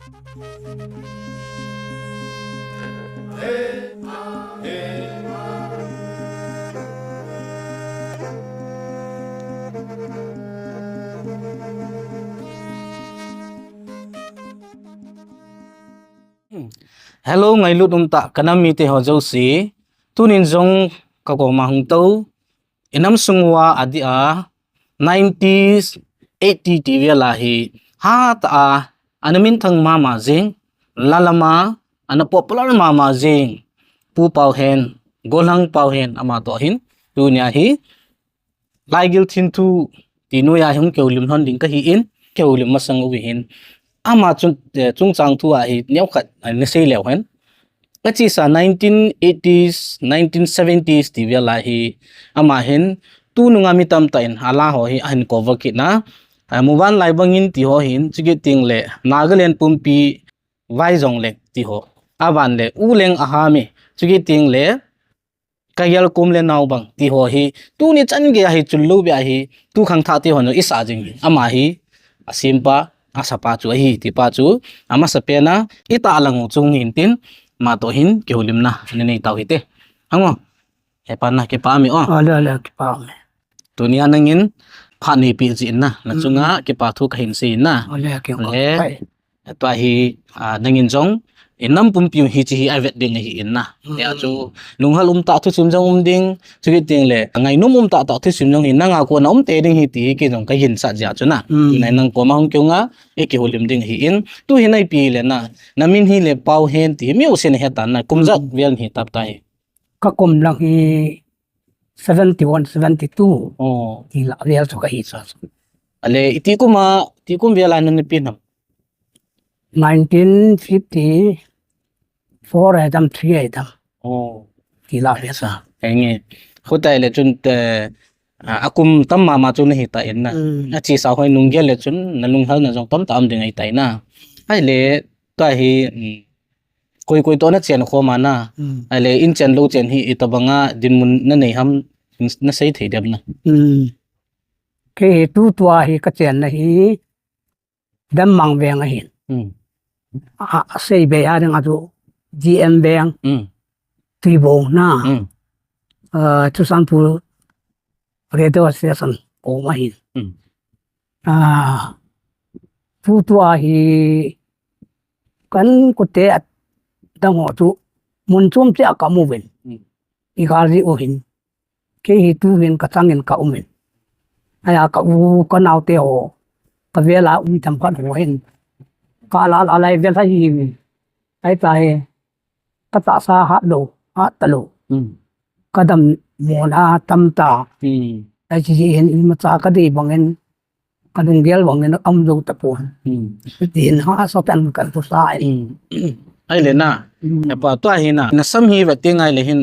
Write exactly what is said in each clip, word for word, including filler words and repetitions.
Hello, ngailut umtah ka nam mite ho jouse. Tunin jong ka koma hung tou. I nam sung uva adeh a nineties, eighty ti vel a hi hatah a ana minthang mama jing, lalam a ana popular mama jing Pu Pau Hen, Golhang Pau Hen ama toh hin tunia hi Laigil Thinthu ti noiya hung kihoulim lhon ding kahin, kihoulim masang uve hin. Ama chung, eh, chungchang thu a hi neokhat, eh, nasei leu hen. Achesa nineteen eighties, nineteen seventies ti vel a hi ama hin tunung a mi tamtah in ala ho hi ahin cover kit na. Eh, Muvanlai Bangin ti ho hin, chukit teng le Nagaland Pumpi Vaijongleng ti ho. Aban le Uleng Ahami, chukit teng le Kagel Kom le Naobang ti ho hi tuni chan gei a hi chul lou beh a hi tu khangthah ti ho nu i sa jing hi. Ama hi asempa, asapa chu ahi ti pa chu amasa pen a i tahlang u chu hung hin tin ama toh hin kihoulimna nei tau hite. Hang o. Hepa na kipa mi o. Ole, ole, kipa mi. Tunia nangin phat neipi jin na, na chunga kipa thu kahin sei na. Ole, kipa. Tua hi, ah, nangin jong, i nam pumpi u hiche hi avet ding ahi in na. Tia chu, lunghal um tah thusim jong um ding, chukit teng le, ngainom um tah tah thusim jong hi, nanga kona um te ding hi ti hi kei jong kahin sah jeh chu na. Tunai nang koma hung kihung a, i kihoulim ding ahi in. Tu hi neipi le na, na min hi le Pau Hen ti hi, mi u sen he tan na, kum ijat vel hi tap ta hi. Ka kum lang hi seventy one, seventy two. Oh. Ti lah vel chu kahi sa. Ale, iti kum a, iti kum vel a nana pi nam? Nineteen fifty four ahi tam, three ahi tam. Oh. Ti lah vel sa. Enge. Khutai le chun te, a, akum tam mama chu nahi ta in na. Achesa hoi nung gel le chun na lunghal na jong tam tam ding ahi ta in na. Ahile, tua hi, um, koi koi toh na chen khom a na. Ahile, in chen lou chen hi itobang a dinmun na nei ham, na sei thei dem na. Kei hi tutua hi ka chenna hi Demmang veng ahin. A, a sei be a ding a chu G M veng. Tuibong na. A, Churachandpur radio station kom ahin. A, tutua hi kan kute a dang ho chu mun chom cheh a ka mu uvin. I gal ji u hin. Kei hi tu hin ka changin ka um in. Ahi a ka u ka naote ho. Ka vel a um themkhat ho hin. Ka la la lai vel ahi hin. Ahi ta hi. Ka tahsa hat lou, hat talou. Ka dammo na tam ta. Ahi chi hin imacha ka dei bangin. Ka lunggel bangin aum jou tapon. Tin hahsa tan ka thusa in. Ahile na. Hepa tua hi na. Na sam hi vet teng ahile hin.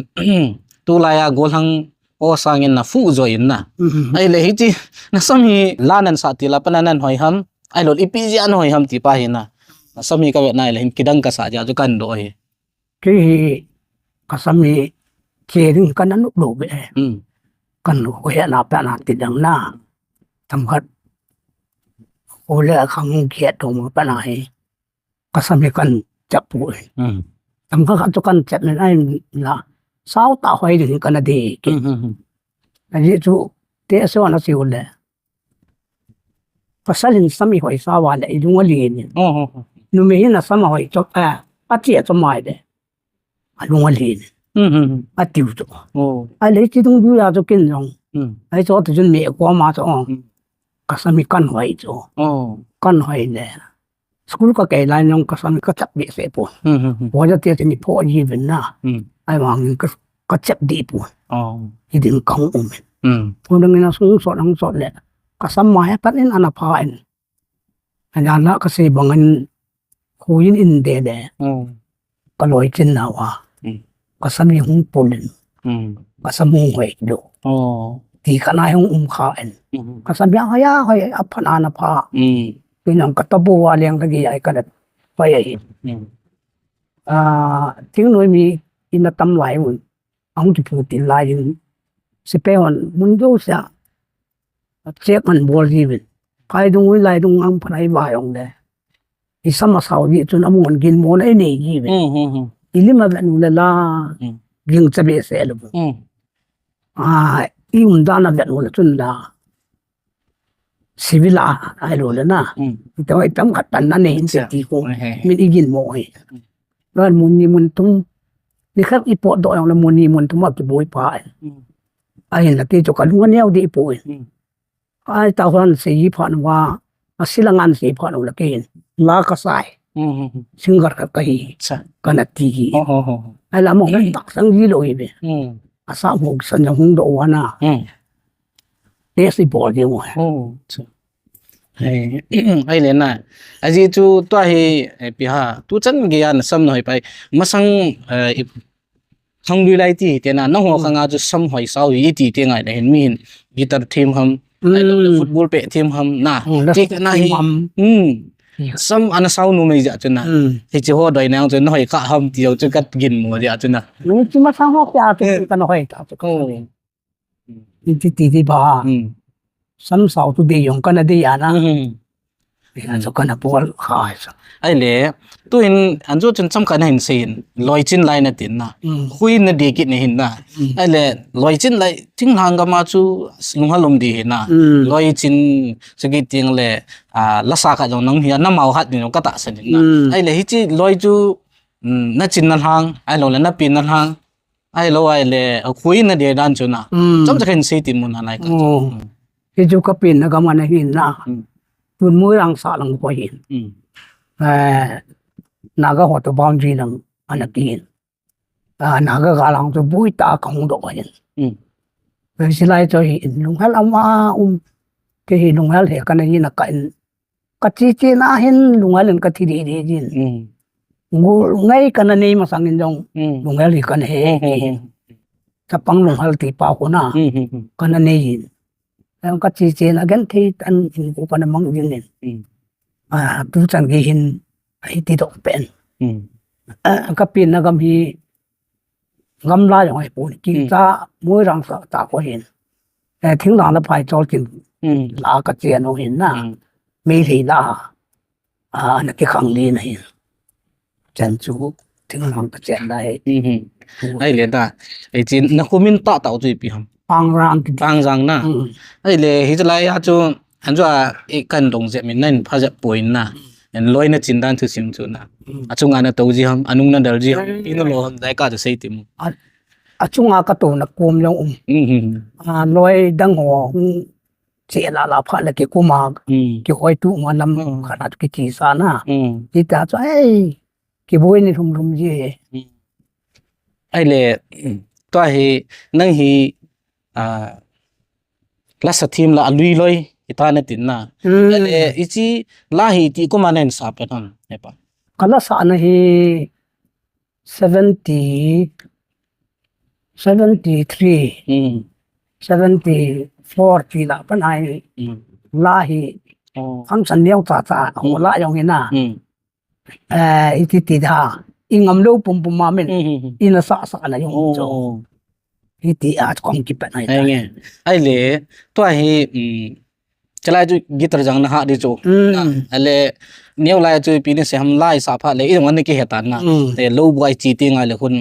Tulai a Golhang o sangin na fu jo in na. Ahile hiche na sam hi la nan sah til a pat na nan hoi ham. Ahilou le ipi jeh a na hoi ham ti pa hi na. Na sam hi ka vet na ahile hin kidang ka sah jeh a chu kan doh hi. Kei hi ka sam hi che ding ka nanop lou beh. Kan hoi na pat na ti dang na. Themkhat. Ole a khang kiat dong ma pat na hi. Ka sam hi kan chep poi. Themkhat khat chu kan chep nin ahi la. Sao tah hoi ding ka na dei kit. Ajeh chu te so na si u le. Pasal in sam i hoi sa uva le i lung alen in. Numei hin a sam a hoi chu, a, a che chu mai le. A lung alen in. A tiu chu. Ahile hiche dungjuia chu ken jong. Ahi chu tu chun me ko ma chu. Ka sam hi kan hoi chu. Kan hoi le. School ka kei lai jong ka sam hi ka chep behseh pon. Boya te chun i phoh ji uvin na. Ahivangin ka, ka chep deh pon. Hiding ka hung um in. Phone dang in a sung sot hung sot le. Ka sam mai a pat in ana pha in. Ahi la ka sei bangin Khuin in de le. Ka loi chin nau a. Ka sam hi hung pul in. Ka sam hung hoi lou. Ti khat na hung um kha in. Ka sam hi a hoi a hoi a pha na na pha. Kei nang ka tabu a leng ka gi ai ka le. Hoi ai. A, thingnoi mi in a tam lai un. Ahung kipu til lai in. Sepai hon mun jouse a. Check an bol ji uvin. Kai dung ui lai dung ang pha nai vai ong le. I sam asao jeh chun amun ginmo na inei ji ve. Hmm, hmm, hmm. I lim a vet u le la, Hmm. ging cha behseh lou. Hmm. A, i umdan a vet u le chun la, civil a, ahilou le na. Hmm. Itam, itam khat pan na nei hin Acha. ti ko. He, he, he. Min i ginmo hi. Hmm. Gal mun ni mun thum. Ni khat i potdoh jong le mun ni mun thum a kiboi pa. Hmm. Ahin la kei chu ka lung a neo deh poi. Hmm. Ai, tah hon sei phat uva, a silang an sei phat u le kei hin. La ka sai. Hmm, hmm, hmm. Singer khat ka hi. Acha. Ka na ti hi. Oh, oh, oh, oh. Ai, la mo Hmm. tak sang ji lou hi ve. Hmm. A sa mo san jong hung doh u ana. Hmm. Test i bol ding u. Oh, acha. Ai, ai le na. Ajeh chu tua hi, eh, ipi ham. Tu chan gei a na sam na hoi pai. Masang, eh, i Khanglui lai ti hi te na, nangho Hmm. khang a chu sam hoi sao hi i ti te ngai le hin mi hin guitar them ham, Hmm. ahilou le football pet them ham na. Hmm, Ti le ka na hi. them ham. Hmm. Yeah. Sam ana sao nom mai jeh chu na. Hmm. Hiche ho doi nang chu na hoi kha ham ti jong chu ka ginmo jeh chu na. Ni chu masang ho pia chu Eh. ka na hoi kha chu. Oh. Ni ti ti ti ba. Hmm. Sam sao tu dei jong ka na dei ana. Hmm. Ina chu ka na bol kha ai sa. Ai le, tu hin, an chu chun chomkhat na hin sei in, loi chin lai na tin na. Mm. Khui na dei kit na hin na. Mm. Ai le, loi chin lai, thinglhang gam a chu lunghel um ding hi na. Mm. Loi chin, chu kit teng le, a, la sa khat jong nang hi, na mau hat ni jong ka tahsan in na. Mm. Ai le, hiche loi chu, mm, na chin na lhang, ahilou le na pen na lhang. Ahilou, ai le, a khui na dei dan chu na. Mm. Chomcha khat hin sei tin mun a nai ka chu. Oh. Mm. Hichu ka pen na gam ana hin na. Mm. Tun Moirang sah lang ko hin. Mm. Eh, Naga ho to boundary lang ana kin. Ah, Naga gal lang chu boi tah a ka hung doh hin. Mm. Hiche lai chu hin lunghel ama um. Kei hi lunghel hi ka na hin a ka in. Ka che che na hin lunghel in ka thi deh deh jin. Mm. Ngol ngai ka na nei masang in jong Mm. lunghel hi ka na he. Mm, mm, mm. Chapang lunghel ti pa ko na. Mm, mm, mm. Ka na nei jin. Em ka che che na genthei tah in ko ka na mang jin in. Mm. Ah, tu chan gei hin ahi ti doh pen. Mm. Ah, ka pen na gam hi gamla jong ahi pon, Hmm. Kimcha, Moirang sah tah ko hin. Eh, thinglhang le phaichol kin Hmm. la ka chen u hin na. Hmm. Meitei la. Ah, na kikhanglen ahi. Chan chu thinglhang ka chen lai. Hmm, hmm. Hmm. Ai le ta. Ai chin na khu min tah tah u chu ipi ham. Pangrang ki. Pangrang na. Hmm. Ai le hi chu lai a chu An chu a, i kan dong jep min na in pha jep poi na. Mm. An loi na chin dan thusim chu na. Mm. A chunga na tou ji ham, a nung na del ji ham, Mm. pi na lo ham, dai ka chu sei ti mu. A, a chunga ka tou na kom jong um. Mm, mm, mm. A, loi dang ho, hung che la la pha le ki kum a, Mm. ki hoi tu ma lam Mm. khat a chu ki chi sa na. Mm. Ti ta chu, ei, ki boi ni lhum lhum ji. Mm. Ai le, tua hi, nang hi, a, la sa thim la a lui loi, i ta na tin na. Mm. Ai le, i chi la hi ti kum a na in sa pen ham, he pa. Ka la sa na hi seventy, seventy-three, Mm. seventy-four ti la pan ai Mm. la hi Oh. function neo cha cha, Mm. la jong hi na. Mm. Eh, i ti ti da, i ngam lou pum pum ma min, Mm, mm, mm. i na sa sa na jong Oh. chu. I ti a kong ki pa na i ta. Ai nge. Ai le, tua hi, mm, chalai chu guitar jang na ha di chu. Mm. Na, ai le, neo lai chu pi ni se ham lai sa pha le, i jong ani ki he ta na. Mm. Te lo buai chi ti ngai le hun,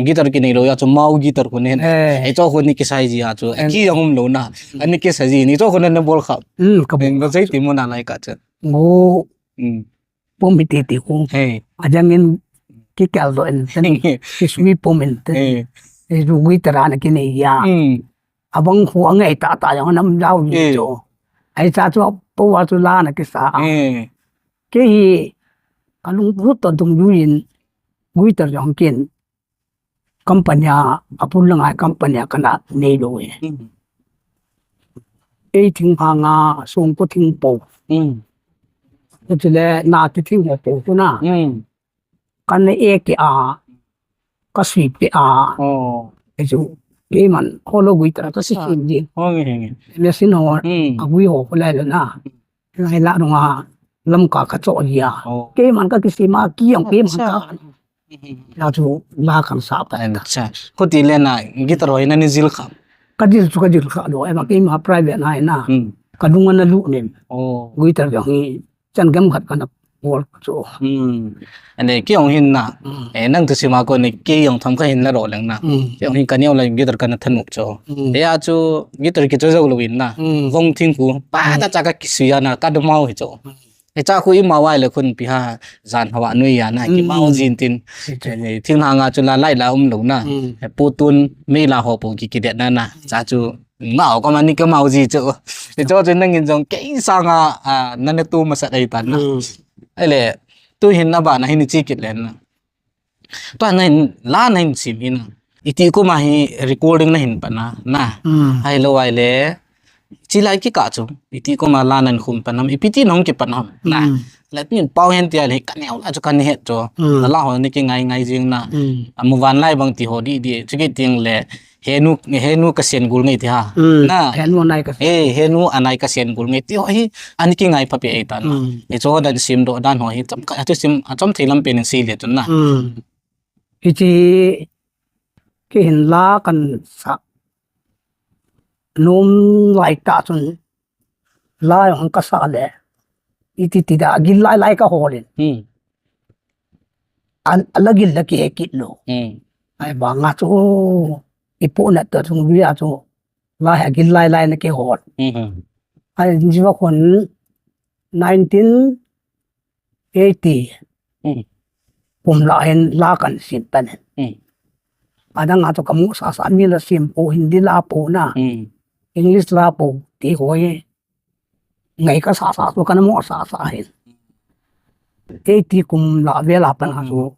guitar ki nei lo ya chu mau guitar hun hen. Eh. Ei chu hun ni ki sai ji ya chu. En. Ki jong um lo na. Mm. Ani ki sai ji ni chu hun na bol kha. Mm, ka bol. Ba sai ti mu na lai ka chu. Ngo. Mm. Pum hi ti ti khu. Hey. A jang in ki kal do in ten. Ki sui pum in ten. Hey. Ei ju gui tara na ki nei ya. Mm. A bang khu a ngai ta ta jong nam jau ni Hey. jo. Ai cha chu po wa chu la na ki sa. Hey. Ki hi ka lung ru to dung ju in gui tar jong kin. Company a, a bul langa company a kana nei lou e. Mm. Ei thing hanga, song ko thing po. Mm. Ko chule na ti thing ho po ko na. Mm. Kana e ke a, ka sui pe a. Oh. Ei chu, keiman, holo gui ta ka si Ah. sin din. Oh, nge, nge. Machine ho, Mm. a gui ho ko lai lo na. Lai la nunga lam ka ka cho ya. Oh. Keiman ka kisima ki yang keiman Acha. ka. Mhm. Ya chu la kan sa pa ta. Acha. Ko ti le na guitar hoi na ni jil kha. Ka jil chu ka jil kha lo. Ema keima private na na. Hmm. Ka dunga na lu nen. Oh. Guitar yang hi chan gam khat kana Bol chu. Hmm. Ane, kei jong hin na. Hmm. Eh, nang thusim a kon ni kei jong themkhat hin la doh leng na. Hmm. Kei jong hin ka neo la guitar kana thanop chu. Hmm. Hia chu guitar kicho jou lou in na. Hmm. Vong thing khu. Pa Hmm. ta cha ka kisui a na ka do mau hi chu. Hmm. Hicha khu ima vai le khun pi ha jan hawa nui a na ki Hmm. mau jin tin. Hichu. Eh, thing hanga chu la lai la um lou na. Hmm. Eh, pu tun mei la ho pu ki kidet na na. Cha chu Mau ka mani ka mau ji chu. Hicho chu nangin jong kei sanga, a, nana tu masat ahi tan na. Hmm. Ahile, tu hin na ba na hin chi kit len na. Tua na hin, la na hin sim hin. Iti kum a hi recording na hin pan na, na. Hmm. Ahilou ahile, chi lai kikah chu. Iti kum a la na hin khum pan ham, ipi ti na hung kipan ham, na. Hmm. Let me pau hen tia le, ka neo la chu ka ni het chu. Hmm. La la ho ni kingai ngai jing na. Hmm. Amu van lai bang ti ho di di, chu ki ting le, Henu, henu ka sen gul ngai ti ha. Hmm. Na. Henu anai ka sen. Eh, henu anai ka sen gul ngai ti ho hi, ani kingai pha pe ei tan. Hmm. Hicho dan sim doh dan ho hi, chom ka, atu sim, a chom thei lam pen in sei le tun na. Hmm. Hichi, kei hin la kan sa. Nom lai ta chun, la jong ka sa le. Iti ti da, gil lai lai ka hol in. Hmm. An, ala gil la ki he kit lou. Hmm. Ahivang a chu, ipu na ta chung via chu, la he gil lai lai na ki hol. Hmm. Ahi, jiva khun nineteen eighty. Hmm. Kum la hin la kan sim pan. Hmm. Adang a chu ka mu sa sa mi la sim pu Hindi la pu na. Hmm. English la pu ti ho hi. Ngai ka sa sa chu kana mo sa sa hin. Eighty kum la vel a pan a chu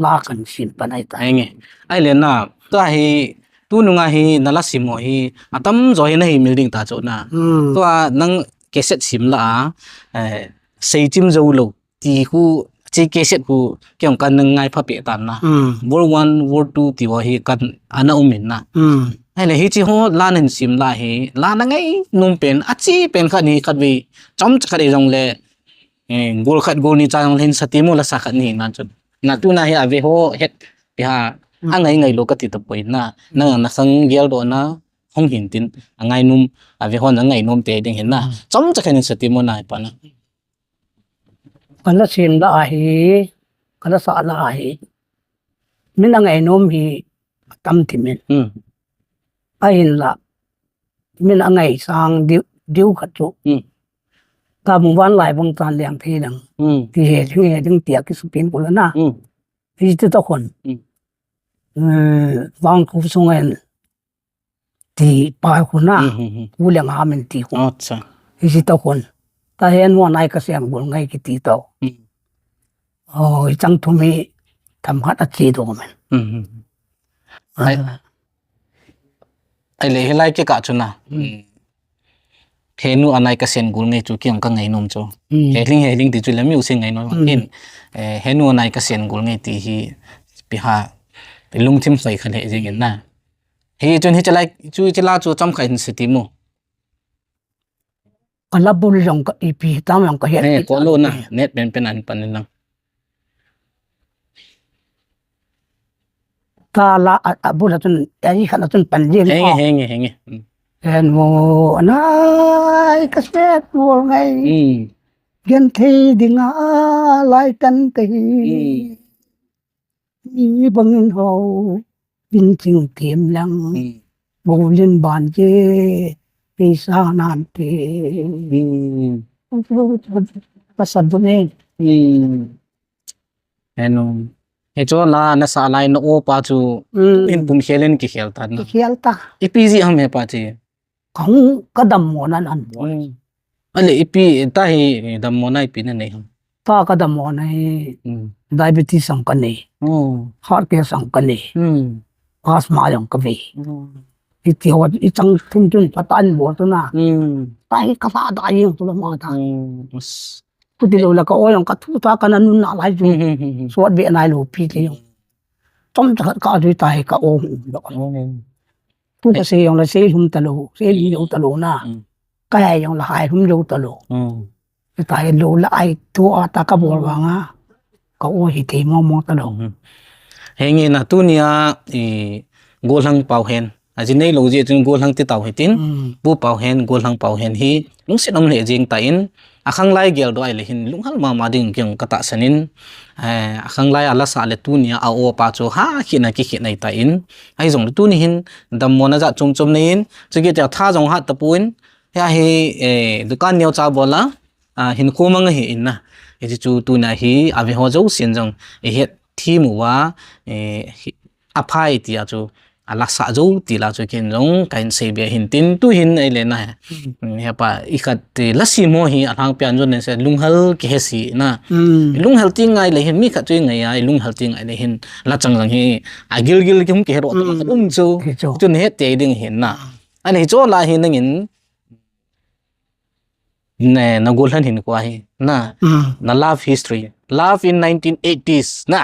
la kan sim pan ahi ta. Ai nge. Ahile na, tua hi, tu nunga hi, na la sim ho hi, atam jo hi na hi mil ding ta chu na. Hmm. Tua nang cassette sim la a, eh, sei chim jou lou. Ti khu, chi cassette khu, kei jong kan ngai pha pe tan na. Hmm. World One, World Two ti ho hi kan ana um in na. Hmm. Ahile hichi ho la na hin sim la hi, la na ngai nom pen, achi pen khat ni khat vei, chom cha khat ei jong le, eh, gol khat gol ni cha jong le hin sa ti mo la sa khat ni na chun. Na tu na hi ave ho het, ti ha, Hmm. angai ngai lou ka ti ta poi na. Na, na khang gel doh na, hung hin tin, angai nom, ave ho na ngai nom te ding hin na. Hmm. Chom cha khat ni sa ti mo na hi pa na. Ka la sim la ahi, ka la sa la ahi. Min angai nom hi atam ti min. Hmm. Ahin la, min angai sang diu, diu khat chu. Hmm. Ka mu van lai bang tan liang thei lang. Hmm. Ti he ding, he ding tia ki supin kul na. Hmm. Hi ti ta khun. Hmm. Eh, vang khu sung en. Ti pa khu na. Hmm, hmm, hmm. Khu leng ha min ti khu. Acha. Hi si to khun. Ta henu anai ka sen gul ngai ki ti to. Hmm. Oh, i chang thum hi themkhat a chi do men. Hmm, hmm. Ah. Ai, ahile hilai kikah chu na. Hmm. Hmm. Henu anai ka sen gul ngai chu kei jong ka ngai nom chu. Hmm. He hling, he hling ti chu le mi u sen ngai nom. Hmm. In, eh, henu anai ka sen gul ngai ti hi pi ha, lungthim sai kha le jing in na. Hi chun hichi lai, chu hichi la chu chom khat hin sei ti mo. Ka la bul jong ka ipi tam jong ka het. Eh, kit ko lo na, eh. Net pen pen an pan in lang. Ta la a, a bul a chun, a i khat a chun pan jing. Henge, ko. Henge, henge. Hmm. Henu anai ka sen gul ngai. Hmm. Gen thei ding a lai tan ka hi. Hmm. Mi bangin hou, bin ching thim lang. Hmm. Golin ban che, pisa nan te. Hmm. Ka sa bu ne. Hmm. Henu. Hicho la na sa lai na o pa chu. Hmm. In pum khel in ki khel ta na. Ki khel ta. Ipi ji ham he pa chi. Ka hung ka dammo nan an bol. Hmm. Ahile ipi ta hi dammo na ipi na nei ham? Ta ka dammo na hi Hmm. diabetes ang ka nei. Oh. Heart case ang ka nei. Hmm. Asthma ang ka vei. Hmm. Iti ho, i chang thum thum pa ta an bol tu na. Hmm. Ta hi ka sa da jing tu la ma ta. Hmm. As. Ku ti lo la ka o jong ka thu ta ka na nun na lai chu. Hmm, hmm, hmm, hmm. Suat be nai lo pi ti jong. Chom cha khat ka dui ta hi ka o. Hmm. Tu ka sei jong la sei lhum ta lo, sei lhum jou ta lo na. Hmm. Ka hai jong la hai lhum jou ta lo. Hmm. Ka ta hi lo la ai tu a ta ka bol vang a. Ka o hi thei mo mo ta lo. Hmm. Henge na tunia, i, Golhang Pau Hen. A ji nei lo ji chun Golhang ti tau hitin. Hmm. Pu Pau Hen, Golhang Pau Hen hi. Lungset um le jing ta in. akhanglai geldoh ahile hin lunghel mama ding kei jong katahsan in, eh, akhanglai a lasa le tunia a-o pa chu ha khitna kikhit nai tan, ahijongle tuni hin dammona jat chom chom nei in, chukit a tha jong hat tapon, hia hi, eh, dukan neocha bol a, ah, hinkho mang ahi in na. Hiche chu tuna hi aveho jousen jong ihet them uva, eh, hi, aphai tia chu, alasah jou tila chu ken jong kahin seibe hin tin, tuhin ahile na, hepa ikhat, eh, lasim ho hi alhangpia jon nase lunghel kihese na. Lunghel ti ngai le hin, mi khat chu ingai a, ilunghel ti ngai le hin, lachang jong hi agilgil kihung kihedoh tah khat um chu. Chun het tei ding hin na. Ahile hiche lah a hi nangin, ne, nagolhan hinkho hi na, na love history, love in nineteen eighties na,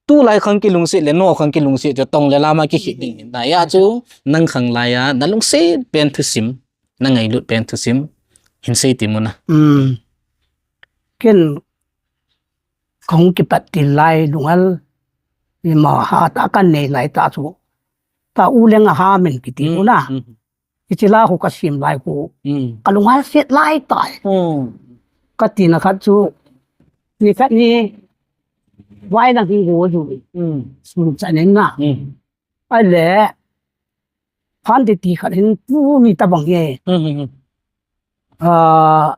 tulai khang kilungset le nangho khang kilungset chu tong le lam a kikhit ding hin na. Hijeh chun nang khanglai a nalungset pen thusim, nangailut pen thusim hin sei tem un na. Ken kahung kipat til lai lunghel ima hatah kanei lai tah chu, ta U Leng Ahamin kiti khu na. Hiche la khu kasim lai khu, kalunghel set lai tai, katina khat chu, nikhat ni vailang hi go ju, sun chan in na. Ahile phan titi khat hin tuni tabang hi, ah,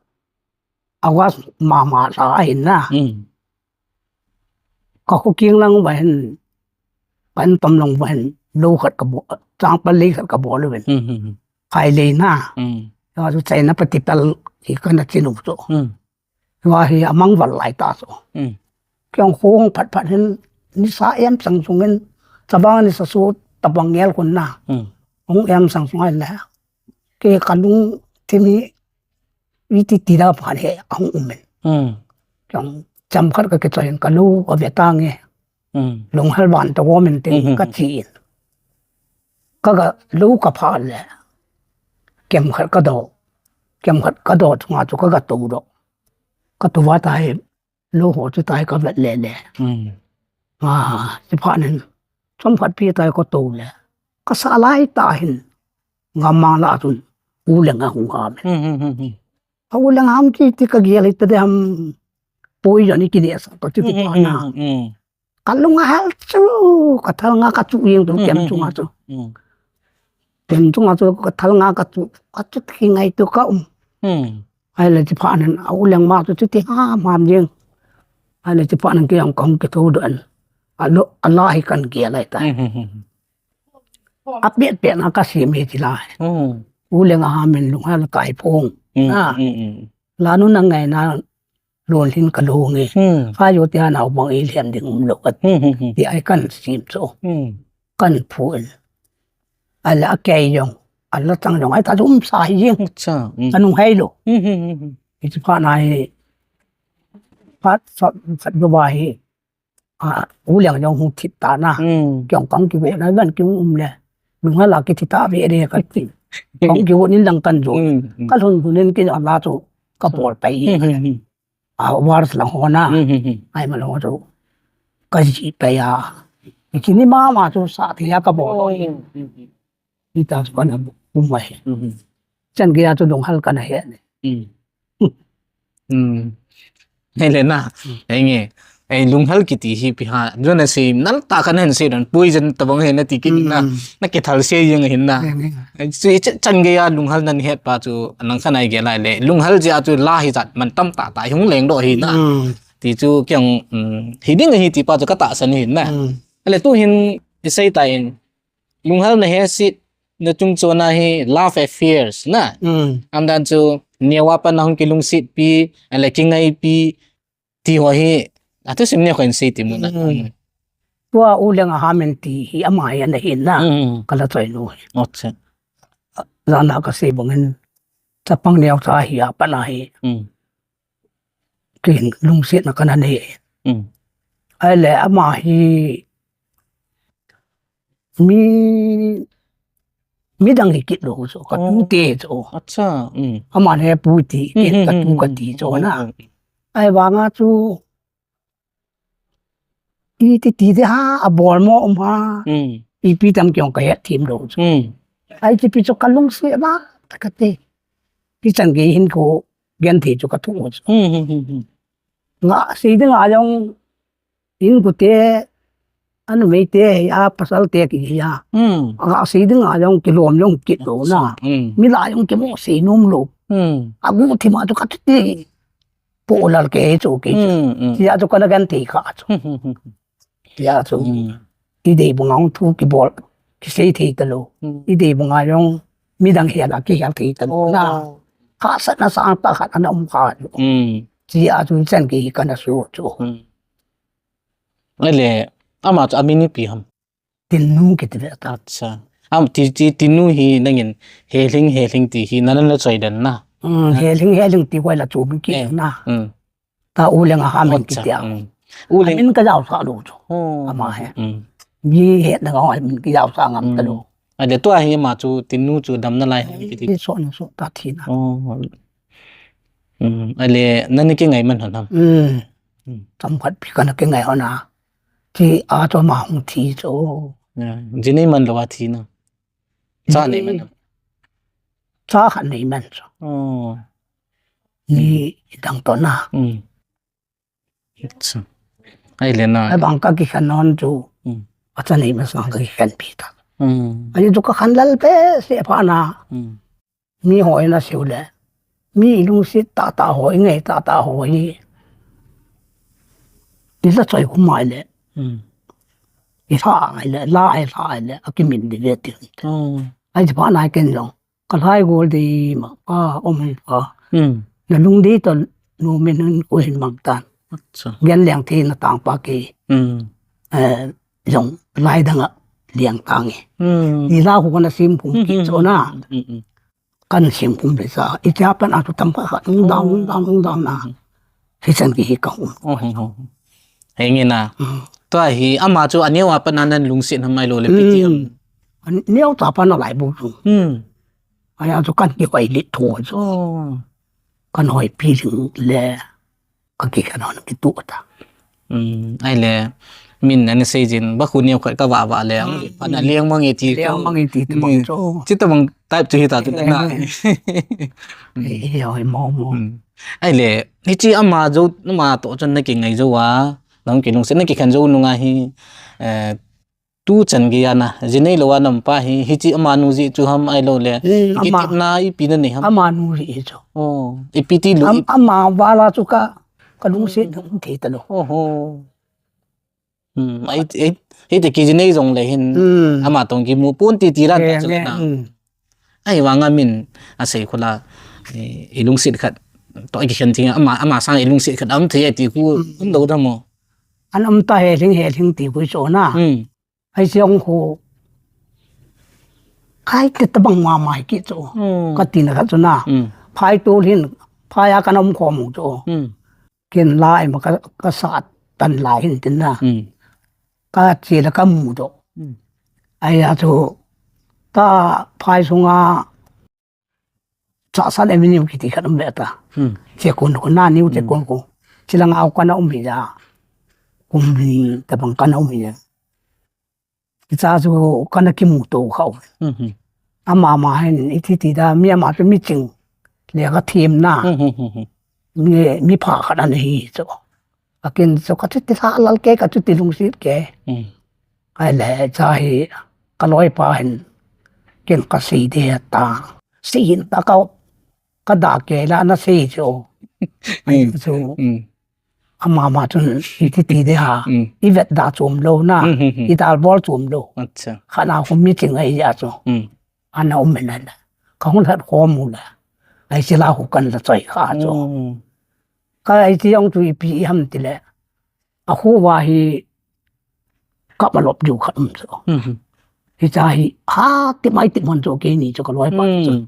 August mama lha ahin na. Kakho keng lang uva hin, ka-in tom lang uva hin, lou khat kabol, changpal lei khat kabol uvin, khailei na. Hijeh chun China patipal hi kana chin u chu, hijeh hi amang val lai tah chu. Kei jong kho hung phat phat hin, nisa em sang sung in, chabang nisa su tabang ngel khun na, hung em sang sung ahile kei kalungthim hi iti ti da phat hi ahung um in, chomkhat kakichoi in, kalou ave tange, lunghel van tah gom in tin kache in, kaga lou kaphah le, kemkhat kado, kemkhat kado chunga chu kaga toudoh, katou va tai, lou ho chu tai kavet lele. Chuphat in, chomkhat pi tai katou le, kasah lai tah hin, gammang lah a chun U Leng Aham ahung ham in. A-U Leng Aham kiti kagel hita de ham, poison ikinehsah toh chuti phat na, kalung ahel chu, kathal nga kachu jeng chu, kem chunga chu, kem chunga chu kathal nga kachu, kachu kingaito kaum. Ahile chuphat in a-U Leng ma chu chuti hamham jeng. Ahile chuphat in kei jong kahung kithoudoh in, ala hi kan gel lai tai. Apet pet na kasim hi ti lai. U Leng Aham in Lunghel Kaiphong, la nu nangaina lonlhin kalou nge, kha jo tia naobang ilhem ding umlou, ati a kan sim chu, kan phu in. Ahile akei jong, alachang jong ahita chu umsa hi jeng, kanung heilou. Hiche phat na hi, phat sot sot jo ba hi, U Leng jong hung thi ta na. Kei jong kahung kigot na, van kium le, Lunghel a kithi tave de kati, kahung kigot in lang kan jo, kalhun lhun in kei jong ala chu kabol pai. A, wars lang ho na, ai ma lang ho chu kajih pai a, kini mama chu sah thei a kabol. Hita chu kana um mai. Chan geiya chu Lunghel kana he ne. Hile na, henge, ei Lunghel kiti hi ipi ham, jona sei nal tah kana hin sei don, poison tabang hi nati kit na, nakithal sei jeng ahin na. Chu chan geiya Lunghel nahet pa chu nang kana gel lai le, Lunghel jeh a chu la hijat man tamtah tah hung lengdoh ahi na. Ti chu kei jong, hiding ahi ti pa chu katahsan ahin na. Ale tuhin isei tan, Lunghel nahesetna chungchon a hi love affairs na, aumdan chu, neo a pat a hung kilungsetpi, ale kingaipi, ti ho hi, athusim neo khat in sei tem un. Tua U Leng Aham in ti hi ama hi ana hin na, kala choinu hi. Jan a kasei bangin, chapang neocha hi a pat a hi, ken lungsetna kana nei. Ahile ama hi mi, midang hi kit lou chu, katute chu. Ama le pu ti, ken katu kati chu na. Ahivanga chu, iti ti de ham, abol mo um ham, ipi tam kei jong kahet them lou chu. Ahi tipi chu kalungset a, ta kati. Hichan gei hin ko, genthei chu ka thu chu. Hmm, hmm, hmm, hmm. Nga sei ding a jong, in kute, an mei te, ya pasal te ki ya. Hmm. Nga sei ding a jong kilom jong kit lo na. Hmm. Mi la jong kimo sei nom lo. Hmm. A gu thi ma chu ka ti. Po lal ke chu ke chu. Hmm, hmm. Tia chu ka na genthei kha chu. Hmm, hmm, hmm, hmm. Tia chu. Hmm. I dei bunga thu kibol, kisei thei ta lo. Hmm. I dei bunga jong midang hel a kihel thei ta lo. Oh. Na. Kha sat na sang ta khat ana um kha chu. Hmm. Tia chu chan ki ka na su chu. Hmm. Ahile, ama chu amin ipi ham? Tinnu kiti ve ta. Acha. Am ti, ti, Tinnu hi nangin Helhing, Helhing ti hi nanan la choi den na. Hmm, Helhing, Helhing ti koi la chu min ki na. Hmm. Ta U Leng a ha min kiti a. Hmm. U Leng. Amin ka jao sa lo chu. Oh. Ama he. Hmm. Ni he na ka min ki jao sa ngam ta lo. Hmm. Ahile tua hi ama chu Tinnu chu dam na lai hi kiti. Ni so na so ta thi na. Oh. Hmm. Ahile nani ki ngai man hon ham. Hmm. Hmm. Tam khat pi ka na ki ngai hon a. Ti a chu ama hung thi chu. Ya, ji nei man lo a thi na. Cha nei man. Cha khat nei man chu. Oh. Ni dang to na. Hmm. Acha. Ahile na. Abang ka kikhen hon chu. Hmm. Acha nei man sang ka kikhen pi ta. Hmm. Ahi chu ka khen lal pe se pha na. Hmm. Mi hoi na siu le. Mi lungsit tata hoi ngai tata hoi. Ni la choi kum mai le. Hmm. I sa ngai le, la ai sa ai le, a kimin di ve ti. Hmm. Ai ji pa nai ken jong. Ka lai gol di ma, pa, om pa. Hmm. Na lung di to nu min nun ko hin mang tan. Acha. Gen leng thi na tang pa ki. Hmm. Eh, jong lai dang a liang tang e. Hmm. Ni la ko na sim kum ki cho na. Hmm, hmm, hmm. Kan sim kum le sa. I cha pan a tu tam pa, nung dang, nung dang, nung dang na. Hmm. Hi chan ki hi ka um. Oh, oh, oh. Henge na. Hmm. Tua hi ama chu a neo a pan a nan lungsit ham ai lo le pi ti am. Hmm. A neo ta pan a lai bu chu. Hmm. Ai a chu kan ki koi lit tho chu. Oh. Kan hoi pi ling le. Ka kikhen hon kitu ta. Hmm, ahile, min ana sei jin, ba khu neo khat ka va va le, hmm, ana liang mang e ti. Liang mang e ti, ti bang chu. Chi ta bang type chu hi ta chu na. Eh, eh, eh, mo, mo. Hmm. Ahile, hichi ama jo, ama to chun na ki ngai jo a, nang ki lungset na kikhen jo nunga hi, eh, Tu chan gei a na, ji nei lou a na um pa hi, hichi amanu jeh chu ham ahilou le, hmm, ama, kitepna ipi na nei ham? Amanu jeh hi chu. Oh, ipi ti lou, am, ip- ama vala chu ka, ka lungset um thei ta lou. Oh, oh. Hmm, ai, ai, hiti kiji nei jong le hin, hmm, ama tong kimu pon ti ti ran ta chu na. Hmm. Ahivanga min asei khu la, eh, i lungset khat, to i kikhen thing, ama, ama sang i lungset khat um thei ti khu, hmm, um lou da mo. An um ta he lhing, he lhing ti khu chu na. Hmm. Ai siang khu. Kai te tabang ma mai ki chu. Hmm. Ka tina ka chu na. Hmm. Phai tu hin, phai a ka na um khom chu. Hmm. Ken lai ma ka, ka sat tan lai hin tin na. Hmm. Ka che la ka mu do. Hmm. Ai a chu ta phai sunga Chasan Avenue kiti khat um ve ta. Hmm. Che kun ko na niu che, hmm, kun ko. Chila nga ka na um hi ja. Kum ni tabang ka na um hi ja. Cha chu ka na kimu to khau. Hmm, hmm. Ama ma hin i thi ti da mi ama chu mi ching. Le ka thim na. Hmm, hmm, hmm, hmm. Mi, mi pha khat ana hi chu. Akin chu ka chuti lha lal ke, ka chuti lungset ke. Hmm. Ahile cha hi ka loipa hin ken ka sei de ta. Sei hin ta ka, ka da ke la na sei chu. Ai, hmm, chu. Hmm. Ama ma chun i ti ti de ha. Hmm. I vet da chom lou na. Hmm, hmm, hmm. I dal bol chom lou. Acha. Kha na khu mi ching ai ya chu. Hmm. Ana um men la. Ka hung lhat khom u la. Ai sila khu kan la choi kha chu. Hmm. Ka ai ti ong chu ipi i ham ti le. A khu va hi kap a lop diu khat um chu. Hmm. Hi cha hi ha ti mai ti mon chu ke ni chu ka loipa chu. Hmm.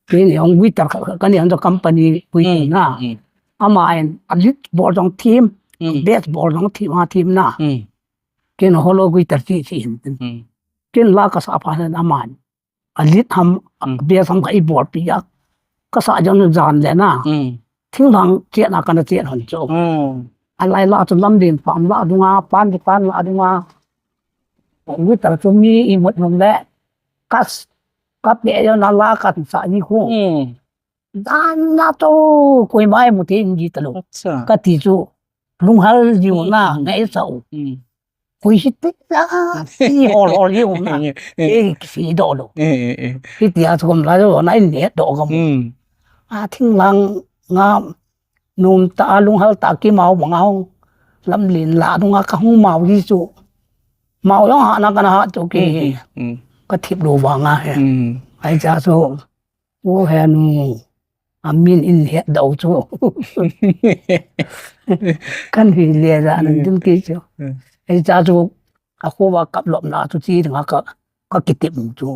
Ke ni ong guitar khat, khat ka ni ong chu company guitar, hmm, na. Hmm. Ama in a lead bol jong thim, hmm, bass bol jong thim, a thim na. Hmm. Ken hollow guitar chi chi hin. Hmm. Ken la ka sa pha hin ama in. A lead ham, hmm, bass ham ka i bol pi a. Ka sa jong jan le na. Hmm. Thing lang che na ka na che hon chu. Hmm. A lai la chu lam din pam la dunga, pan di pan la dunga. Guitar chu mi i mut hon le. Ka s-, ka pe jong na la ka sa ni khu. Hmm. Dan na to, koima eimu thei ji talou. Acha. Kati chu, lunghel jiu na, ngai sa u. Koi hiti la, ti hol hol jiu na. Ei, kisi doh lou. Hitia chu gam la jo na in le doh gam. A thinglang nga, nom ta a lunghel ta kimau bang a hung. Lamlen la dunga kahung mau hi chu. Mau jong hahna kana ha chu ki. Kathip lou vanga he. Ahi cha chu. O he nu. Amin in het dau chu. Kan hi le ja nan dun ki chu. Ahi cha chu. Akhoa kaplop na chu chi dinga ka, kakitep chu.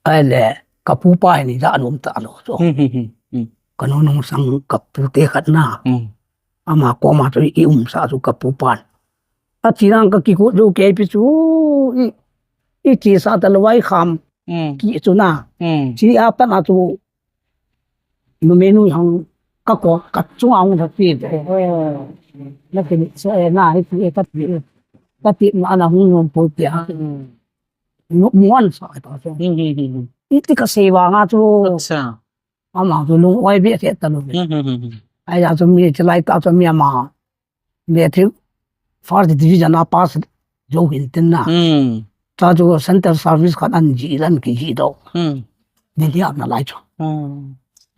Ahile, kapupa hi ni ja nom talou chu. Kanu nung sang kapute khat na. Ama koma chu i umsa chu kapupan. Achi nang kakikut jou kei pi chu i, i chesa talou vai kham ki chu na. Chi apat a chu numei nu hang kako kachunga hung thati. Na kini so e na hi ti e kati. Kati na ana hung nom pu tia. Muan sa ta so. Iti kasei vanga chu. Acha. Ama chu lung oi be te talou. Ahi a chu mi chilai ta chu mi ama. Matric first division a pass jou hin tin na. Cha chu center service khat an ji lan ki ji do. Ni dia na lai chu.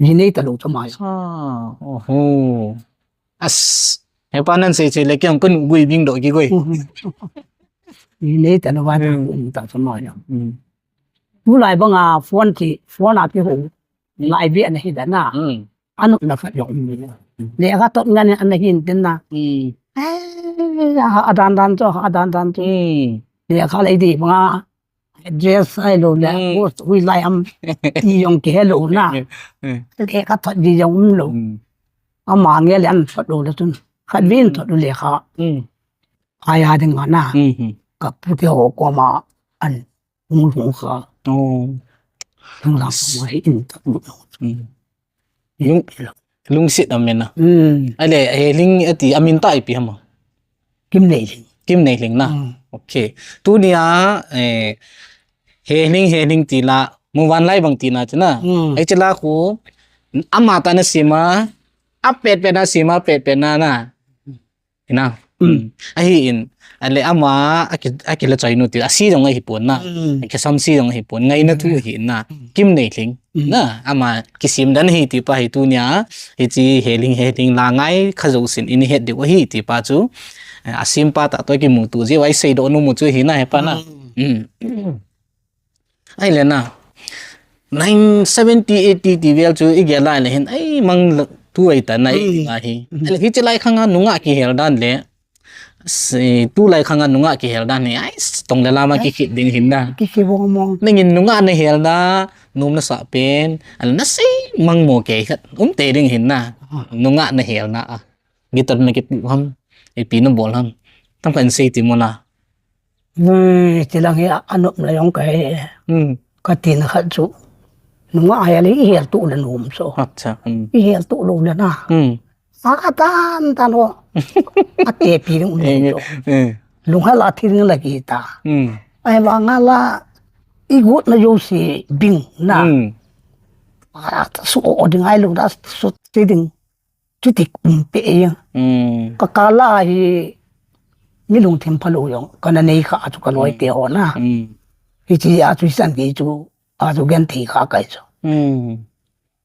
Ji nei talou chu mai. Oho. As. Hepa nan sei sei le kiang kan gui bing do ki gui. Ji nei talou va ta chu mai. Tulai banga phone ti, phone a ti ho. Lai be ana hi dan a. Anu na khat jong um le. Lekha thot ngan ana hin tin na. Eh, a dan dan chu, a dan dan chu. Lekha lei di banga. Address ahilou le. Post hui lai am. Ti jong kihe lou na. Lekha thot di jong um lou. Ama nge le an thot lou le chun. Khat vin thot lou lekha. Aya ding na. Kapute ho koma an. Hung lhung kha. Hung lang kha mai in ta. Lung, lungset amen a. Ahile, Heling ati amin ta ipi ham a? Kimneilhing. Kimneilhing na. Okay. Tunia, eh, Heling, Heling ti la, muvanlai bang tina chu na. Ei chu la khu, ama ta na sima, apet pet na sima, pet pet na na. Ina. Ahi in, ale ama, aki, aki la choi nu ti, asi jong ahi pon na. Aki sam si jong ahi pon, ngaina thu ahi na. Kimneilhing. Na, ama, kisim dan hi ti pa hi tunia, hichi Heling, Heling la ngai, kha jousen, ini het diu ahi ti pa chu. Eh, asim pa ta to kimuto ji, vai sei do nu mu chu hi na, hepa na. Ahile na, nine seventy, eighty ti vel chu i gel lai le hin, ai, mang tu ai ta na i ti nga hi. Ahile hichi lai khang a nungah kihel dan le, si, tu lai khang a nungah kihel dan hi, ai, tong le lama ki khit ding hin na. Ki khit bong mong. Nangin nungah na hel na, nom na sa pen, ahile na sei mang mo kei khat, um te ding hin na. Nungah na hel na a. Guitar na kipu ham, ipi na bol ham. Tam kan sei ti mo na. Ve, ti lang hi a, anop la jong ka he. Ka tin khat chu. Nungah hel i hel tu le nom so. Acha. I hel tu lo le na. A, a tan tan ho. A te pi ding um so. Lunghel a thil la ki ta. Ai vang a la i gut na jo si ding na. A, su o ding ai lo da su ti ding. Chuti um pe e. Ka kala hi mi lungthim phalou jong kana nei kha chu ka loi te ho na. Hichi a chu san ki chu a chu gen thei kha kai chu.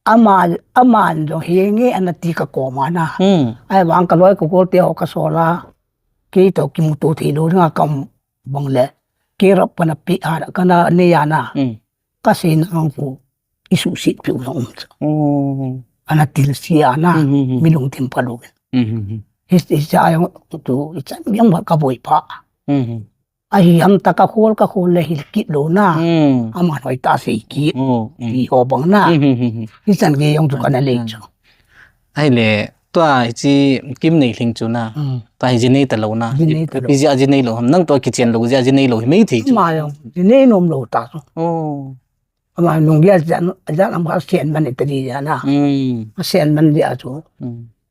Ama, aman jong hi nge ana ti ka koma na. Ai vang ka loi ka gol te ho ka sola. Kei to kimuto thei lo nga kam bang le. Kei rap kana pi a kana nei a na. Ka sei na ang pu. I suhset piu jong um chu. Ana til sia na, mi lungthim phalou. Hi, hi cha jong tu, i chan jong ka boi pa. Ahi ham ta ka khol, ka khol le hil kit lo na. Ama hoi ta sei kit. Ti ho bang na. Hi chan ge jong tu kana lei chu. Ahile, tua hichi Kimneilhing chu na. Tua hi ji nei ta lo na. Ji nei ta lo. Ipi jeh a ji nei lo ham. Nang tua kichen lo jeh a ji nei lo hi mei thei chu. Ma jong, ji nei nom lo ta chu. Ama nung dia jan, jan am ka sen man ta di ja na. Sen man dia chu.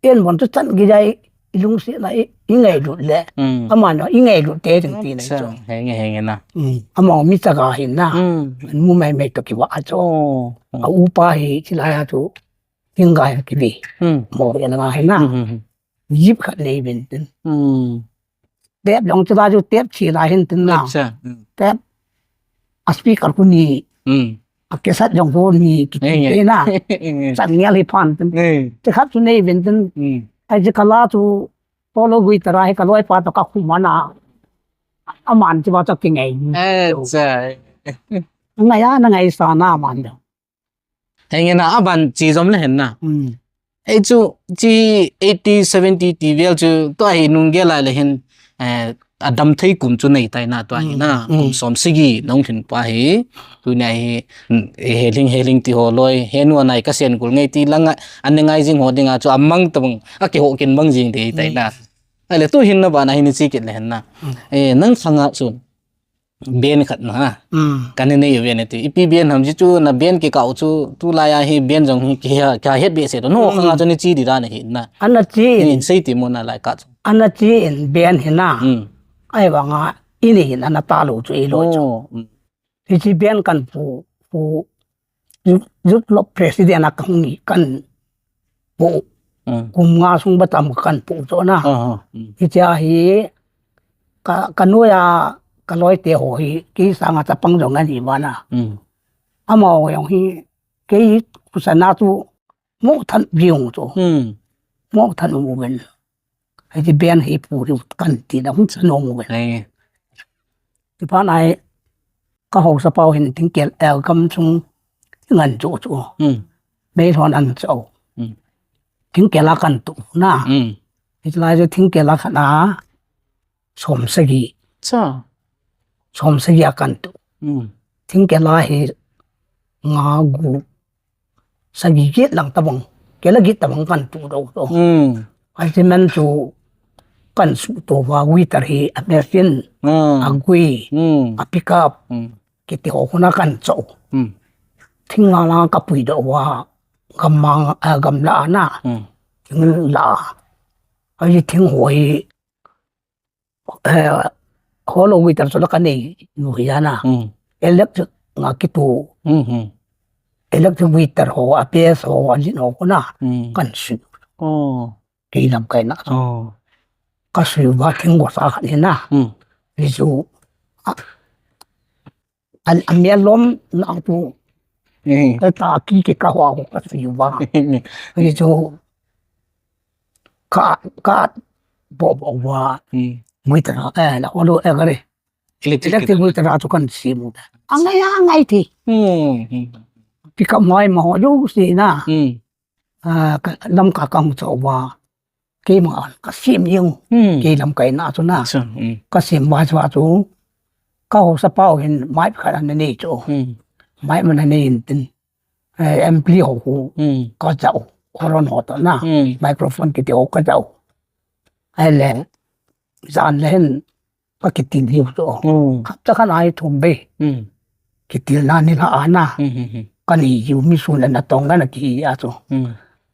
En bon chu chan ki jai. ilungsetna i, ingailut le. Hmm. Aman, ingailut te ding tina chu. Henge, henge na. Hmm. Ama mi chaga hin na. Hmm. Mu mai mai to kiva a chu. Oh. A upa hi, chilai a chu. King gai kivi. Hmm. Mo ya nga hin na. Hmm, hmm, hmm. Jeep khat nei vin tin. Hmm. Tep jong chu la chu tep chi la hin tin na. Acha. Hmm. Tep. A speaker khu ni. Hmm. A cassette jong khu ni ki ti na. Chan ngial hi phan tin. Hmm. Ti khat chu nei vin tin. Hmm. Ai ji kala chu polo gui tara hi ka loi pa to ka khu mana. Aman chi ba to ki ngai. Acha. Ngai a na ngai sa na man do. Henge na, aban chi jom le hen na. Hmm. Ei chu, chi eighty, seventy ti vel chu, tua hi nung gel lai le hin, eh, adam thei kum chu nei tai na, tua hi na, hmm, kum som sagi nung khin pa hi, tu na hi, hmm, eh, heling, heling ti ho loi, he nu anai ka sen kul ngai ti langa, an ne ngai jing ho dinga chu, amang tabang, a ki ho kin bang jing te tai na. Hmm. Ai le tu hin na ba na hin chi kit le hen na. Hmm. Eh, nang khanga chu, band khat na ha. Hmm. Kan nei ve ne ti. Ipi band ham ji chu na band ki kau chu tu lai a hi band jong hi ki ha, ka het be se to. No, hmm, khanga chu ni chi di da na hi na. Ana chi in. Ni sei ti mo na lai ka chu. Ana chi in band hi na. Hmm. Ai ba nga ini hin ana ta lo chu i lo chu. Oh, hmm. Hi chi band kan pu, pu Youth, youth club president a ka hung hi kan pu. Hmm. Kum nga sung ba tam kan pu chu na. Aha. Hmm. Hi cha hi ka, ka noi a ka loi te ho hi, ki sanga chapang jong ani ba na. Hmm. Ama ho jong hi, kei khu sa na chu mo than viung chu. Hmm. Mo than u ben. Hiti band hi pu riu kan ti na hung sa nom ve. Ai. Ti pa nai ka ho sa pau hin thingkel el kam chung ngan chu chu. Hmm. Mei lhon an chau. Hmm. Thingkel a kan tu na. Hmm. Hiti lai chu thingkel a khan a som sagi. Cha. Som sagi a kan tu. Hmm. Thingkel a hi nga gu sagi get lang tabang, kela get tabang kan tu do to. Hmm. Ai ti men chu kan su to va guitar hi a machine, hmm, a gui, hmm, a pickup, hmm, kiti ho khuna kan chau. Hmm. Thing la la ka pui do va gam mang, a, gam la na. Hmm. Thing la. Ai thing ho hi eh, hollow guitar chu la ka nei nu hi a na. Hmm. Electric nga kitu. Hmm, hmm. Electric guitar ho, a bass ho, a lead ho ko na. Hmm. Kan su. Oh. Kei lam kai na. Oh. Ka su ba thing go sa khat hi na. Hmm. Hi chu, a, An, an mia lom na tu. Eh. Ka ta ki ke ka hua ko ka sui va. Ni chu ka, ka bo bo va. Hmm. Mui ta, eh, la o lo e ka re. Electric. Electric mui ta chu kan si mu. Angai, angai ti. Hmm, hmm. Pi ka mai ma ho yo si na. Hmm. Ah, ka, lam ka kang cho va. Keima ka sim jing. Hmm. Kei lam kai na chu na. Chu, hmm. Ka sim va chu a chu. Ka ho sa pau hin mic khat ana nei chu. Hmm. Mic man ana nei in tin. Eh, ampli ho hu. Hmm. Ka chau. Horon ho to na. Hmm. Microphone kiti ho ka chau. Ai le. Jan le hin. Ka kitil hiu chu. Hmm. Hapta khan ai thum be. Hmm. Kitil na ni la ana. Hmm, hmm, hmm. Ka ni hiu mi su na na tong na na ki a chu. Hmm.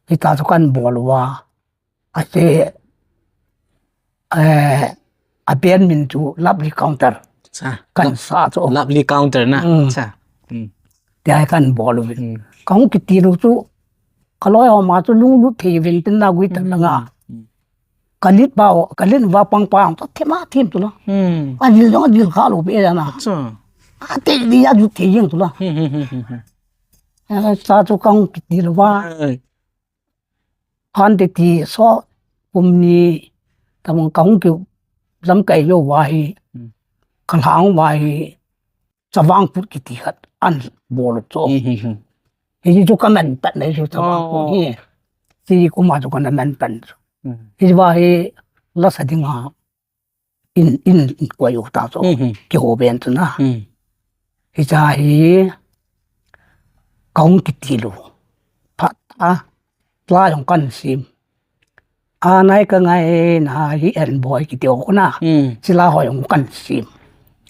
Hita chu kan bol uva. Ase, eh, a band min chu Lovely Counter. Cha. Kan sa chu. Lovely Counter na. Hmm. Cha. Hmm. Tia kan bol uvin. Hmm. Ka hung kitil u chu. Ka loi ho ma chu lunglut thei uvin tin na guitar na nga. Hmm. Ka lit ba, ka lit ba pang pang, ta thim a thim tu la. Hmm. A dil jong a dil kha lo pe na. Acha. A te di a ju thei jing tu la. Hmm, hmm, hmm, hmm, hmm. Eh, sa chu ka hung kitil uva. Ai. Han te ti so kum ni tamang ka hung ki lam kai yo va hi. Hmm. Ka hlang va hi. Chavang Kut kiti khat an bol u chu. Hmm, hmm, hmm. Hi chu ka man pan nei chu Chavang Kut hi. Oh. Hi kuma chu ka na man pan chu. Hmm. Hi va hi la sa ding ha. In, in, in koi u ta chu. Hmm, hmm. Ki ho ben chu na. Hmm. Hi cha hi ka hung kitil u. Phat a. La jong kan sim. A nai ka ngai na hi en boi kiti ho na. Hmm. Sila ho jong kan sim.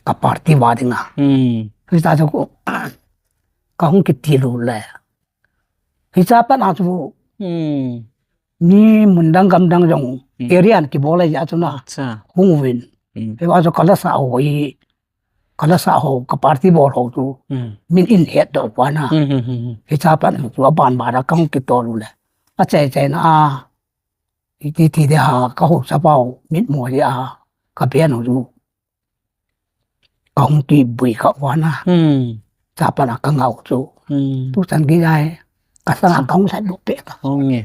Ka party va ding a. Hmm. Hi ta chu ko, ka hung kitil u le. Hi cha pan a chu. Hmm. mi mun dang gam dang jong, hmm, area in kibol a ja chu na. Acha. Hung uvin. Hmm. Hiva chu ka lasa ho hi, ka lasa ho, ka party bol ho chu. Hmm. Min in het doh uva na. Hmm, hmm, hmm, hmm. Hicha pat chu aban ba da kang kitol u le. Achai chai na a. Iti ti de ha, ka ho sa pau, mit mo de a. Ka pian ho chu. Ka hung kibui kha uva na. Hmm. Cha pa na ka ngau chu. Hmm. Tu chan gei jai. Ka sanga ka hung lhat doh peh ta. Hung e.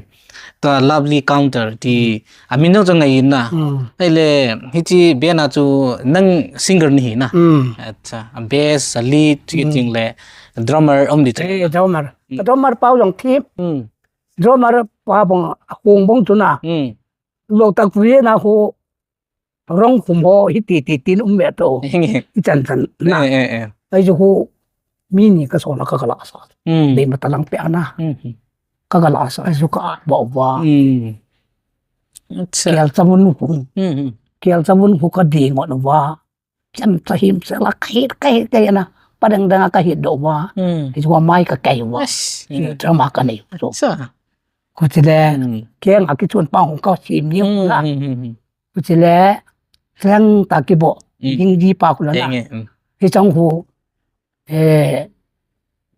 Tua Lovely Counter ti, hmm, amin jong chu ngai in na. Hmm. Ahile, hiche band a chu nang singer nahi na. Hmm. Acha, a bass, a lead, chu, hmm, ting le, drummer, um di chu. Eh, drummer. Hmm. Ka drummer pau jong thi. Hmm. Drummer pa bong, a kong bong chu na. Hmm. Lo tak tu ye na ho. Rong khum ho, hiti ti tin um ve to. Henge. Chan chan na. Eh, eh, eh. Ahi chu khu, mi ni ka sona ka kala sa. Hmm. Dei ma talang pe ana. Hmm, hmm. Ka kala sa, ahi chu ka at ba uva. Hmm. Acha. Kel chavun khu. Hmm, hmm. Kel chavun khu ka ding ngot uva. Chan cha him se la ka hit, ka hit, ka hit na. Pa dang dang ka hit doh uva. Hmm. Ahi chu mai ka kai uva. Yes. Hmm. Drama ka nei. So. Acha. Khu chile, hmm, keng a kichun pa hung ka sim ni, hmm, na. Hmm, hmm, hmm. Khu chile, leng ta kibo, hmm, ding di pa khu la na. Henge, hmm. Hichang khu, eh,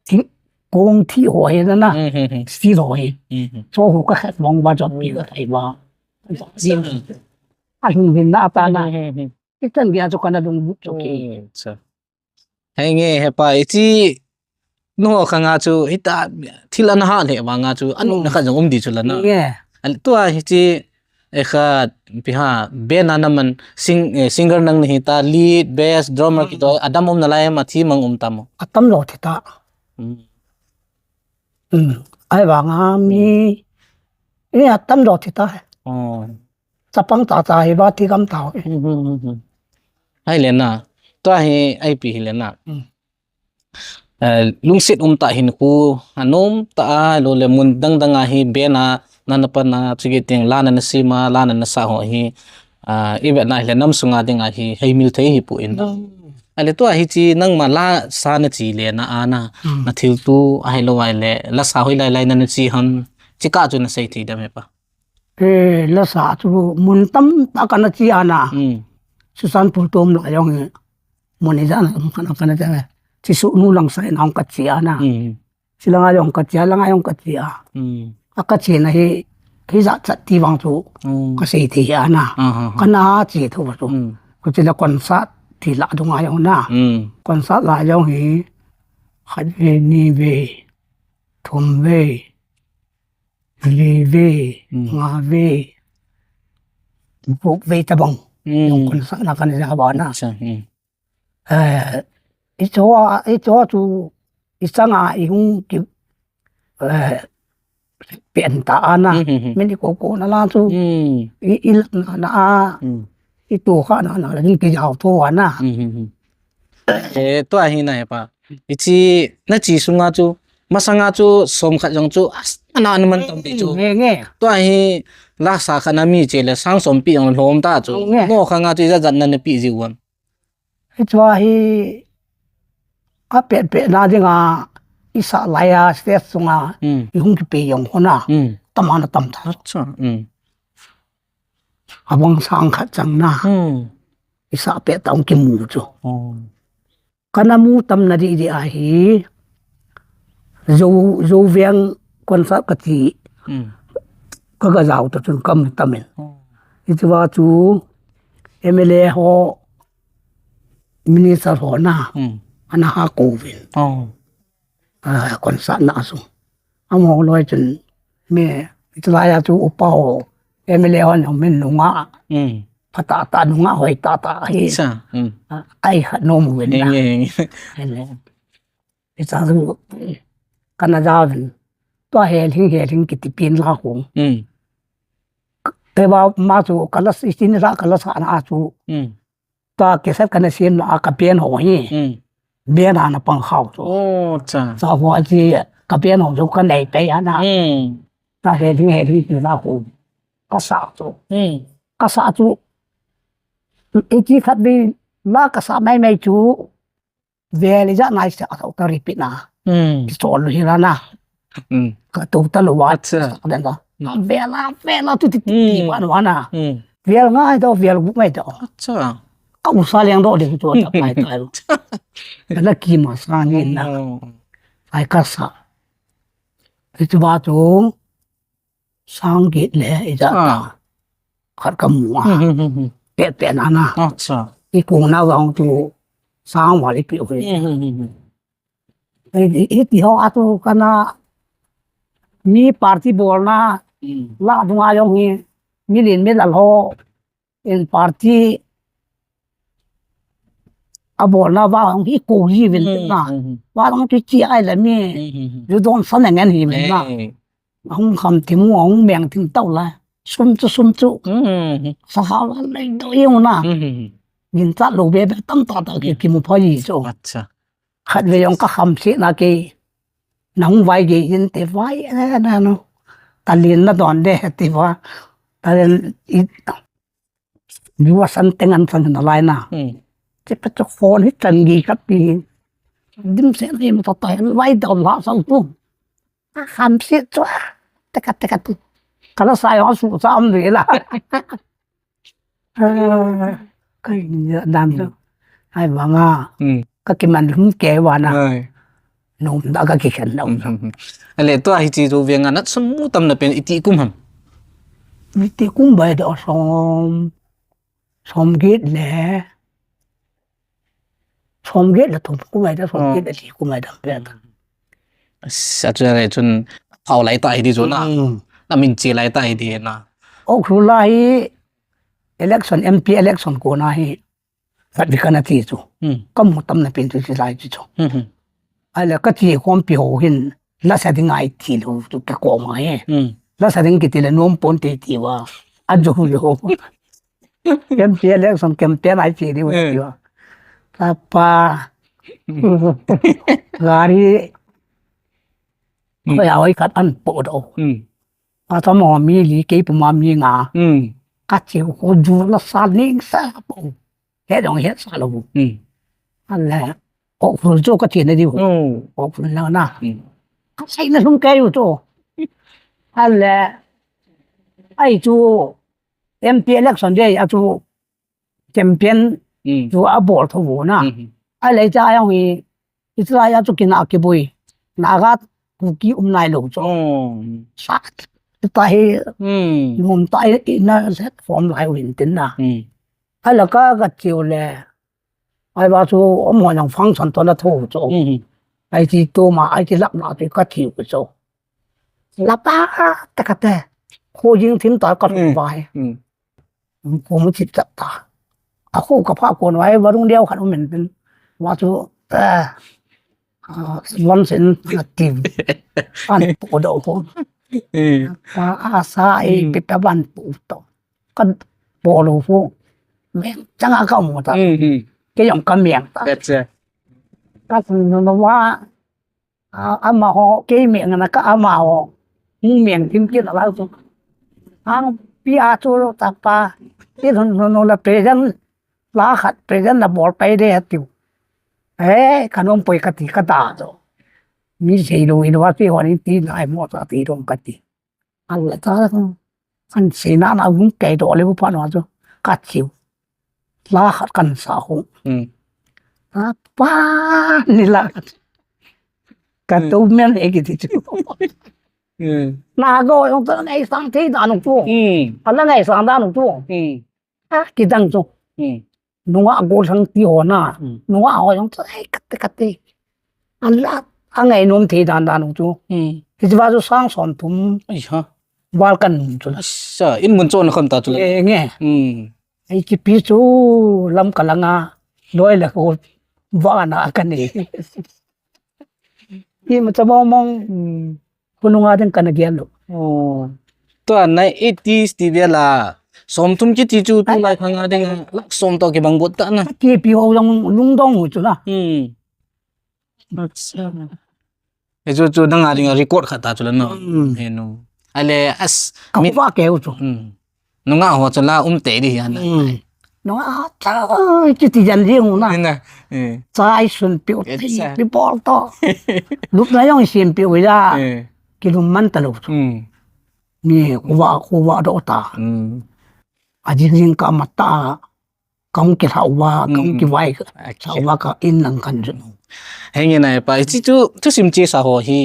ting, kong thi ho hi na na. Hmm, hmm, hmm. Steel ho hi. Hmm, hmm. So khu ka khat mong ba jot pi ka thai ba. Zin. A hung hin na ta na. Hmm, hmm, hmm. Ichan gei a chu kana lung bu chu ki. Hmm, acha. Henge, hepa, hiche, nangho khanga chu, hita, thil ana hah lheh vanga chu, anuina khat jong um di chu la na. Nge. Tua hiche, eh, khat, ipi ham, band a naman, sing-, eh, singer nang nahi ta, lead, bass, drummer, hmm, kiti, adam um nalai em, athi mang um tam o. Atam jo thi ta. Hmm. Hmm. Ahivanga mi, eh, atam jo thi ta. Oh. Chapang cha cha hi ba thi gam ta. Hmm, hmm, hmm, hmm. Ahile na, tua hi, ipi hile na. Hmm. Eh, lungset um tah hinkho, anom tah a, lo le mun dang dang a hi band a, nana pan a, chukit teng la nana sem a, la nana sah ho hi, ah, i vet na hile nam sunga ding a hi, hei mil thei hi pu in. Hmm. Ahile tua hiche nangma la sa na che le na a na, hmm, na thil tu, ahilou ahile, la sa hoi lai lai nana che ham, chikah chu na sei thei dem he pa. Eh, la sa chu mun tam tah kana che ana. Hmm. Churachandpur tom la jong hi. Mun ijat na kana, kana che. Chi su nu lang sa na ka che ana. Hmm. Chi langa jong ka che, langa jong ka che a. Hmm. A ka che na hi, hijat chat ti vang chu. Hmm. Ka sei thei ana. Ah, ah, ah. Kana che tho chu. Hmm. Khu chile concert ti la dunga jong na. Hmm. Concert la jong hi. Khat ve, ni ve, thum ve. Li ve, hmm, nga ve, guk ve tabang. Hmm. Jong concert na kana ja ba na. Acha, hmm. Eh, i cho a, i cho chu, i changa, i hung ki, eh, pen ta ana. Hmm, hmm, hmm. Min i ko ko na la chu. Hmm. I, i na, na a. Hmm. I to kha na, na, la jing ki jao to ana. Hmm, hmm, hmm. Eh, tua hi na he pa. Hiche, na che sunga chu, masanga chu, som khat jong chu, as, ana, ana man tam pi chu. Nge, nge. Tua hi, la sa khat na mi che le, sang som pi jong lhom ta chu. Nge. Nangho khanga chu, ijat jat na na pe ji uvam. Hichua hi, a pet pet na dinga, i sa lai a, stage sunga, hmm, i hung kipe jong hona. Hmm. Tam ana tam ta. Acha, hmm. Abang sang khat chang na. Hmm. I sa pet ta hung kimu chu. Oh. Kana mu tam na di di ahi. Zo, Zo veng concert ka ti. Hmm. Ka ga jao ta chun ka mu tam in. Oh. Hichua chu M L A ho, minister ho na. Hmm. Ana ha kou vin. Oh. Ah, concert na chu. Amaho loi chun, mi, chulai a chu upa ho, M L A hon, min nunga. Hmm. Phatah tah nunga hoi tah tah hi. Acha, hmm. Ah, ai khat nom uvin na. Henge, henge. Henge. Hicha chu, kana ja uvin. Tua he hing he hing kiti pin la hung. Hmm. Te ba ma chu kala si sin la kala sa na chu. Hmm. Tua cassette kana sem na a ka band ho hi. Hmm. Band a na pang khao chu. Oh, cha. Cha ho a chi ka band ho chu ka nei pe ana. Hmm. Tua he ding he ding chu na khu. Ka sa chu. Hmm. Ka sa chu. I chi khat vi la ka sa mai mai chu. Vel ijat nai sa ka repeat na. Hmm. Ki chol hi la na. Hmm. Ka to ta lo wa. Acha. Sa den da. Hmm. Vela, vela, tu ti ti Hmm. pa no ana. Hmm. Vel ngai to, vel gu ngai to. Acha. Ka usa leng do de tu ta pai ta. Kana ki ma sa ni na. Hmm. Ai ka sa. Itu ba tu sang git le ida ta. Ah. Khat ka mu a. Hmm, hmm, hmm, hmm. Pe pe na na. Acha. I ku na vang tu sang wa le pi hu. Hmm, hmm, hmm, hmm. Hiti ho atu kana mi party bolna Hmm. la dunga jong hi mi lin mi lal ho in party a bolna va jong hi ko ji vin Hmm, na. hmm, hmm. Va jong ti chi ai le mi Hmm, hmm, hmm. ju don sa na ngen hi vin na. Eh. Hung kham thim u, hung meng thim tau la. Sum chu, sum chu. Hmm. Sa ha la lai do yong na. Hmm, hmm, hmm. Gin cha lo be be tam ta ta ki, Hmm. ki mu pha yi chu. Acha. Khat ve jong ka kham si na ke. Na hung vai ge yin te vai, eh, na no. Ta lin na don de ti va. Ta lin i, ni wa san teng an san na lai na. Hmm. Che pa chu phone hi chan gi ka pi. Dim se na im ta ta vai da la sa tu. Ka kham si chu. Te ka, te ka tu. Ka la sa yo su sa am de la. Ah, ka in dan tu. Hmm. Ai, vanga. Hmm. Ka kiman lhum kei vana. Ai. Nom da ka kikhen nom. Hmm, hmm, hmm. Ale, tua hiche chu venga nat sum mu tam na pen iti kum ham? Iti kum bai da som, som get le. Som get le thum kum bai da, som Oh. get le li kum bai da pen. Sa chu le chun phau lai ta hi di chu na. Hmm. Na min che lai ta hi di na. O khu lai election, M P election ko na hi. Vat vi kana ti chu. Hmm. Ka mu tam na pen chu chi lai chi chu. Hmm, hmm. Ai la ka ti khom pi ho hin la sa ding ai ti lo chu ka ko ma he. Hmm. La sa ding ki ti le nom pon te ti va. A jo jo. M P election campaign ai ti di Hmm. ti va. Ta pa. Hmm. Gari. Hmm. Ko ya oi kat an po do. Hmm. A ta mo mi li ke pu ma mi nga. Hmm. Ka ti ko ju la sa ning sa po. He dong he sa lo. Hmm. An le. O phul chu ka ti na di. Hmm. O phul na na. Hmm. Ka sai na lhum ke yu chu. An le. Ai chu M P election de a chu campaign Hmm. chu a bol tho vo na. Hmm. Ai le cha yang hi. I cha ya chu kina ki bui. Na ga ku ki um nai lo chu. Oh. Sa. Ta hi. Hmm. Lum ta i, i na set form lai win tin na. Hmm. Ai la ka ka chiu le. Ai ba chu om ho nang function to na tho chu. Hmm. Ai ti to ma, ai ti lap na ti ka chiu chu. La pa ta ka te. Ko jing thim ta ka Hmm. bai. Hmm. Ko mu chit chat ta. A ko ka pha ko no ai va rung deu khan um men tin. Wa chu, eh, ah, wan sen na ti. An po do ko. Hmm. Pa a sa e Hmm. pe ta ban po to. Ka po lo ko. Meng chang a ka mu ta. Hmm, hmm. Ke yong ka meng ta. That's it. Ka sun no no wa. A, ama ho, kei meng na ka ama ho. Hung meng thim kit a lai chu. Ang pi a chu lo ta pa. Ti lhun lhun lo la present. La khat present la bol pai de a tiu. Eh, ka nom poi ka ti ka da chu. Mi sei lo in wa ti ho ni ti na ai mo ta ti dong ka ti. An la ta kan sei na na hung kei do le bu pa no chu. Ka chiu. La khat kan sa hu. Hmm. A pa ni la. Ka Hmm. to men e ki ti chu. Hmm. Na go yong ta nei sang thei da nu chu. Hmm. A la nei sang da nu chu. Hmm. A ki dang chu. Hmm. Nunga go sang ti ho na. Hmm. Nunga ho yong ta ei ka te ka te. An la a ngai nom thei dan da nu chu. Hmm. Hi chu va chu sang som thum. Ai ha. Val kan nun chu la. Asa, in mun chon kham ta chu la. Eh, nge. Hmm. Ai ki pi chu lam ka langa. Loi la ko va na ka ni. Hi ma cha mong mong. Hmm. Hununga ding kana gel lo. Oh. Tua na eighties ti vela. Som thum ki ti chu tu Ai. lai khanga ding lak som to ki bang bot ta na. Ki pi ho jong lung dong hu chu na. Hmm. Acha. E chu chu nanga ding record khat ta chu la no. Hmm. He no. Ale as Ka mi- va ke u chu. Hmm. Nunga ho chu la um te di hi ana. Hmm. Nunga a cha oi, chu ti jan ding u na. Ina. Eh. Cha ai sun pi u Acha. ti pi bol to. Lup na yong sim pi u ya. Eh. Ki lum man ta lo chu. Hmm. Ni, khuva, khuva do ta. Hmm. A jing jing ka mata, kang ki hlau va, kang ki vai, hlau va ka in lang kan ju. Henge nai pa, hichi chu, thusim chesa ho hi,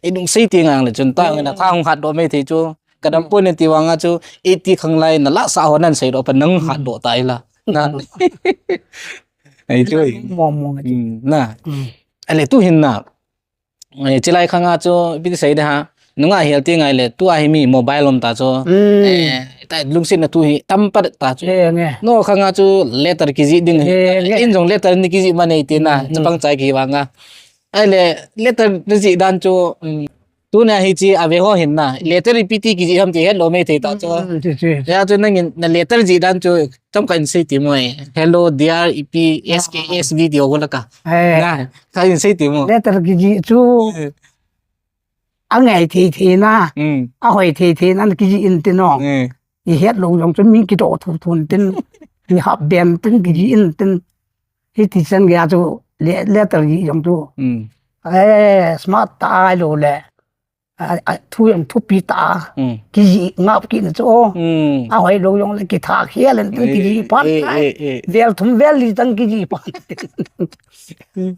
i nung sei ti ngang le chun ta, na thang hat do mai thei chu. Ka dam pon ti vanga chu, eighty khang lai na la sa ho nan sei do pa nang hat do ta ila. Na. Ai chu. Mo mo. Hmm, na. Hmm. Ale tu hin na. Eh, chilai khanga chu, ipi ti sei de ha. Nunga hel ti ngai le, tua hi mi mobile om ta chu. Hmm. Eh, ta lungset na tu hi, tam pat ta chu. Eh, nge. No khanga chu letter kiji ding hi. Eh, nge. In jong letter ni kiji ma nei ti na, hmm, chapang chai ki vanga. Ai le, letter ni ji dan chu, hmm, tu na hi chi ave ho hin na. Letter ipi ti kiji ham ti het lo mai thei ta chu. Hmm, ti, ti. Ya chu nangin na letter ji dan chu, Chomkhat in sei ti mo e. Hello, dear, ipi, S K S video ko la ka. Eh. Na, ka in sei ti mo. Letter kiji chu. Eh. A ngai thei thei na. Hmm. A hoi thei thei na kiji in tin no. Eh. I het lo jong chu mi kidoh thu thun tin. I hap ben tin kiji in tin. Hiti chan gei a chu le-, letter ji jong chu. Hmm. Eh, smart ta ai lo le. A, a, thu jong thupi ta. Hmm. Kiji ngap kit na chu. Hmm. A hoi lo jong le kitha khel in tin kiji pan. Eh, eh, eh. Vel thum vel li tang kiji pan.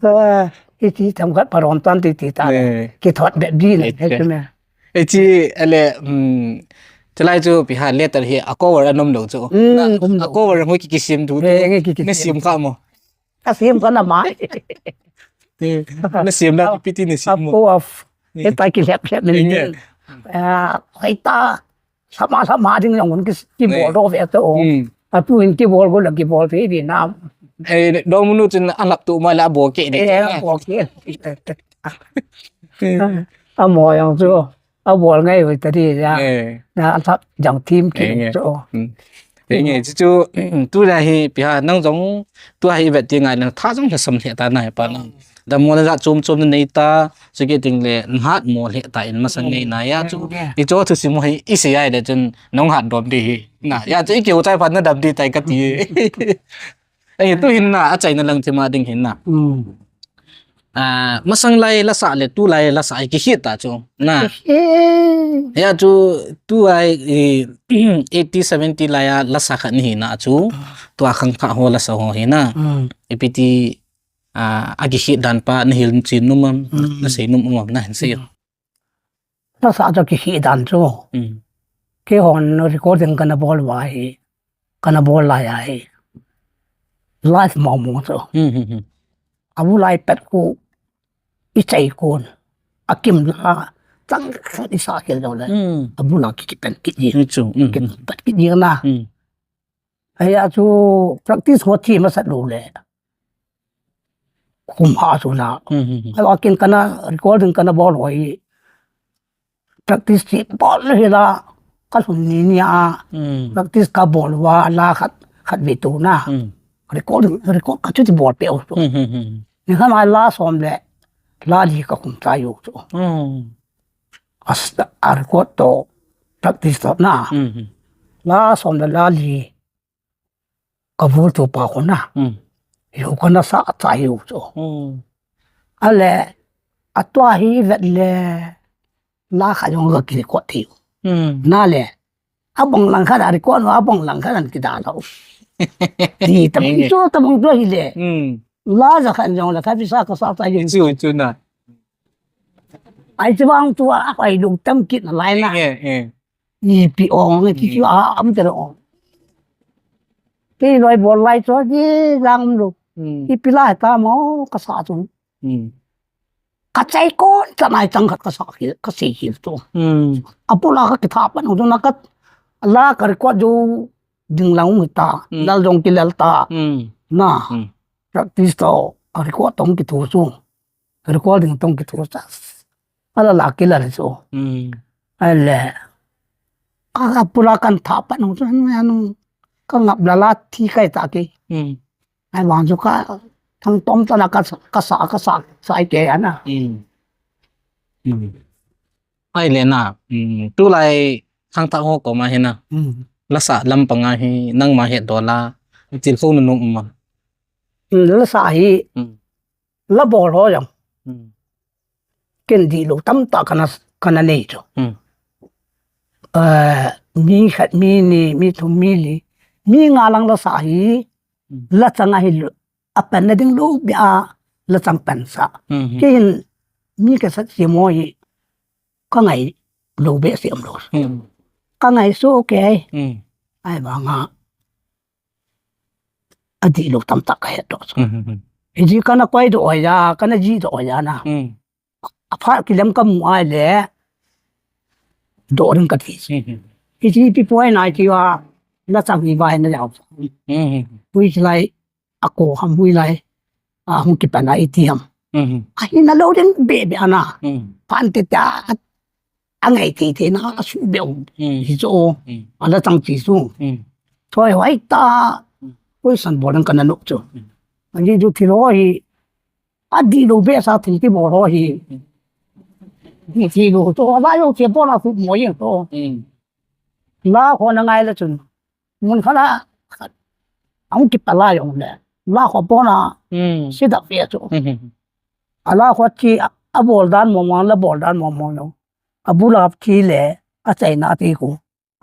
Ah, hiti chomkhat parom tan ti ti ta. Eh. Kithot be bi na. Eh, he chu me. Eh, chi, ale, hmm, chulai chu pi ha letter hi a cover a nom lo chu. Hmm, na, um lo. A cover mo ki kisim tu. Eh, nge ki kisim. Na sim kha mo. Ka sim ka na mai. Eh, na sim na ipi ti na sim mo. Of course. Eh. Heta ki lhep lhep min. Eh, nge. Ah, hoi ta. Sama sama ding jong ki, kibol do ve to. Hmm. A tu in kibol go la kibol ve di na. Eh, dong munu chun a lap tu ma la bol ke ni. Eh, bol ke. Hmm. A mo jong chu. A bol ngai ve ta di ya. Eh. Na a lap jang thim ki chu. Hmm. Henge, chu chu, tu la hi, pi ha, nang jong, tu hi vet ti ngai nang, tha jong la sam lheh ta na, he pa na. Dam mo na ja chom chom na nei ta, chu ki ting le, na hat mo lheh ta in masang nei na, ya chu, i cho thu sim mo hi, i sei ai le chun, nong hat dom di hi. Na, ya chu, i keu chai phat na dam di tai ka ti. Ei, tu hin na, a chaina lang thima ding hin na. Hmm. Ah, masang lai lasa le tu lai lasa hi kikhit ta chu. Na. Kikhit. Hia chu tu ai, eh, eighty, seventy lai a lasa khat ni hi na chu. Ah. Tua khangthah ho lasa ho hi na. Hmm. Ipi ti, ah, a kikhit dan pa na hil chin nom am, hmm, na sei nom am na hin sei. Hmm. Lasa chu kikhih dan chu. Hmm. Keihon recording kana bol uva hi, kana bol lai a hi. Live mong mong chu. Hmm, hmm, hmm. Abul a i pet khu i chai kon. A kim la chang khat i sa khel jong le. Hmm. Abul a ki, kipen kit ji. Hmm, chu. Hmm, kipen kit ji na. Hmm. Hia chu practice ho thi masat lou le. Khum ha chu na. Hmm, hmm, hmm. Hia kin kana recording kana bol ho hi. Practice thi bol hi la. Ka lhun ni ni a. Hmm. Practice ka bol uva la khat, khat ve tu na. Hmm. Recording, record ka chu ti bol pe u chu. Hmm, hmm, hmm. Ni kha ma la som le. La li ka khum ta u chu. Hmm. As, a record to practice to na. Hmm, hmm. La som le la li. Ka vul tu pa khu na. Hmm. Yu kana sa a chai u chu. Hmm. Ale, a tua hi vet le, la kha jong ka ki record thei u. Hmm. Na le, a bang lang khat a record, a bang lang khat an ki da lo. Ni ta bang chu, ta bang chu hi le. Hmm. La ja khan jong la kha visa ka sa chai u. Chu, chu na. Ai chu bang tu a, ai lung tam kit na lai na. Eh, eh. Ipi ong, ipi chu a, am te lo ong. Kei loi bol lai chu, ki jang um lo. Hmm. Ipi lai ta mo, ka sa chu. Hmm. Ka chai kon, ka nai chang khat ka sa ki, ka sei ki tu. Hmm. Abul a ka kitha pan u na ka, la ka record jo ding lang um ta. Hmm. Lal jong ki lal ta. Hmm. Na. Hmm. Practice to, a record tong ki tu chu. Recording tong ki thu sa. Ala la ki la le so. Hmm. Ale. Ka, ka pula kan tha pa nung, nung, nung. Ka ngap la la thi kai ta ki. Hmm. Ai vang chu ka, thang tom ta na ka sa, ka sa, ka sa, sa ai ke ana. Hmm. Hmm. Ai le na, hmm, tu lai thang ta ho ko ma hi na. Hmm. Lasa lam panga hi, nang ma het do la. Til kho nu nung ma. Hmm, lasa hi. Hmm. La bol ho jong. Hmm. Ken di lo tam ta kana, kana nei chu. Hmm. eh, mi khat, mi ni, mi thum, mi li, mi nga lang la sa hi, la chang a hi lo, a pan na ding lo, mi a la chang pan sa. Kei hin mi ka sat si mo hi, ka ngai lo be si am lo. Ka ngai so, okay. Ai ba nga, a di lo tam tak ka het do. Hi ji ka na koi do ya, ka na ji do ya na. A phat kilem ka mu ai le, do ring ka ti. Hi ji pi poi nai ti wa, la chang hi vai na yau. Hui lai, a ko ham hui lai, a hung kipan a i ti ham. A hi na lo ding be be ana. Pan te ta, a ngai ti ti na, a su be um. Hi jo, a la chang ti su. Thoi hoi ta, hui san bo dang ka na no chu. A ji ju ti lo hi, a di lo be sa thil ti bo lo hi. Ni ti lo to, a ba yo ti bo la su mo yin to. La ko na ngai la chun. Mun khat a, a hung kipalai jong le. La kho pona, si da pe chu. A la kho chi, a, a bol dan mo mo, la bol dan mo mo jong. A bu la chi le, a chaina ti khu.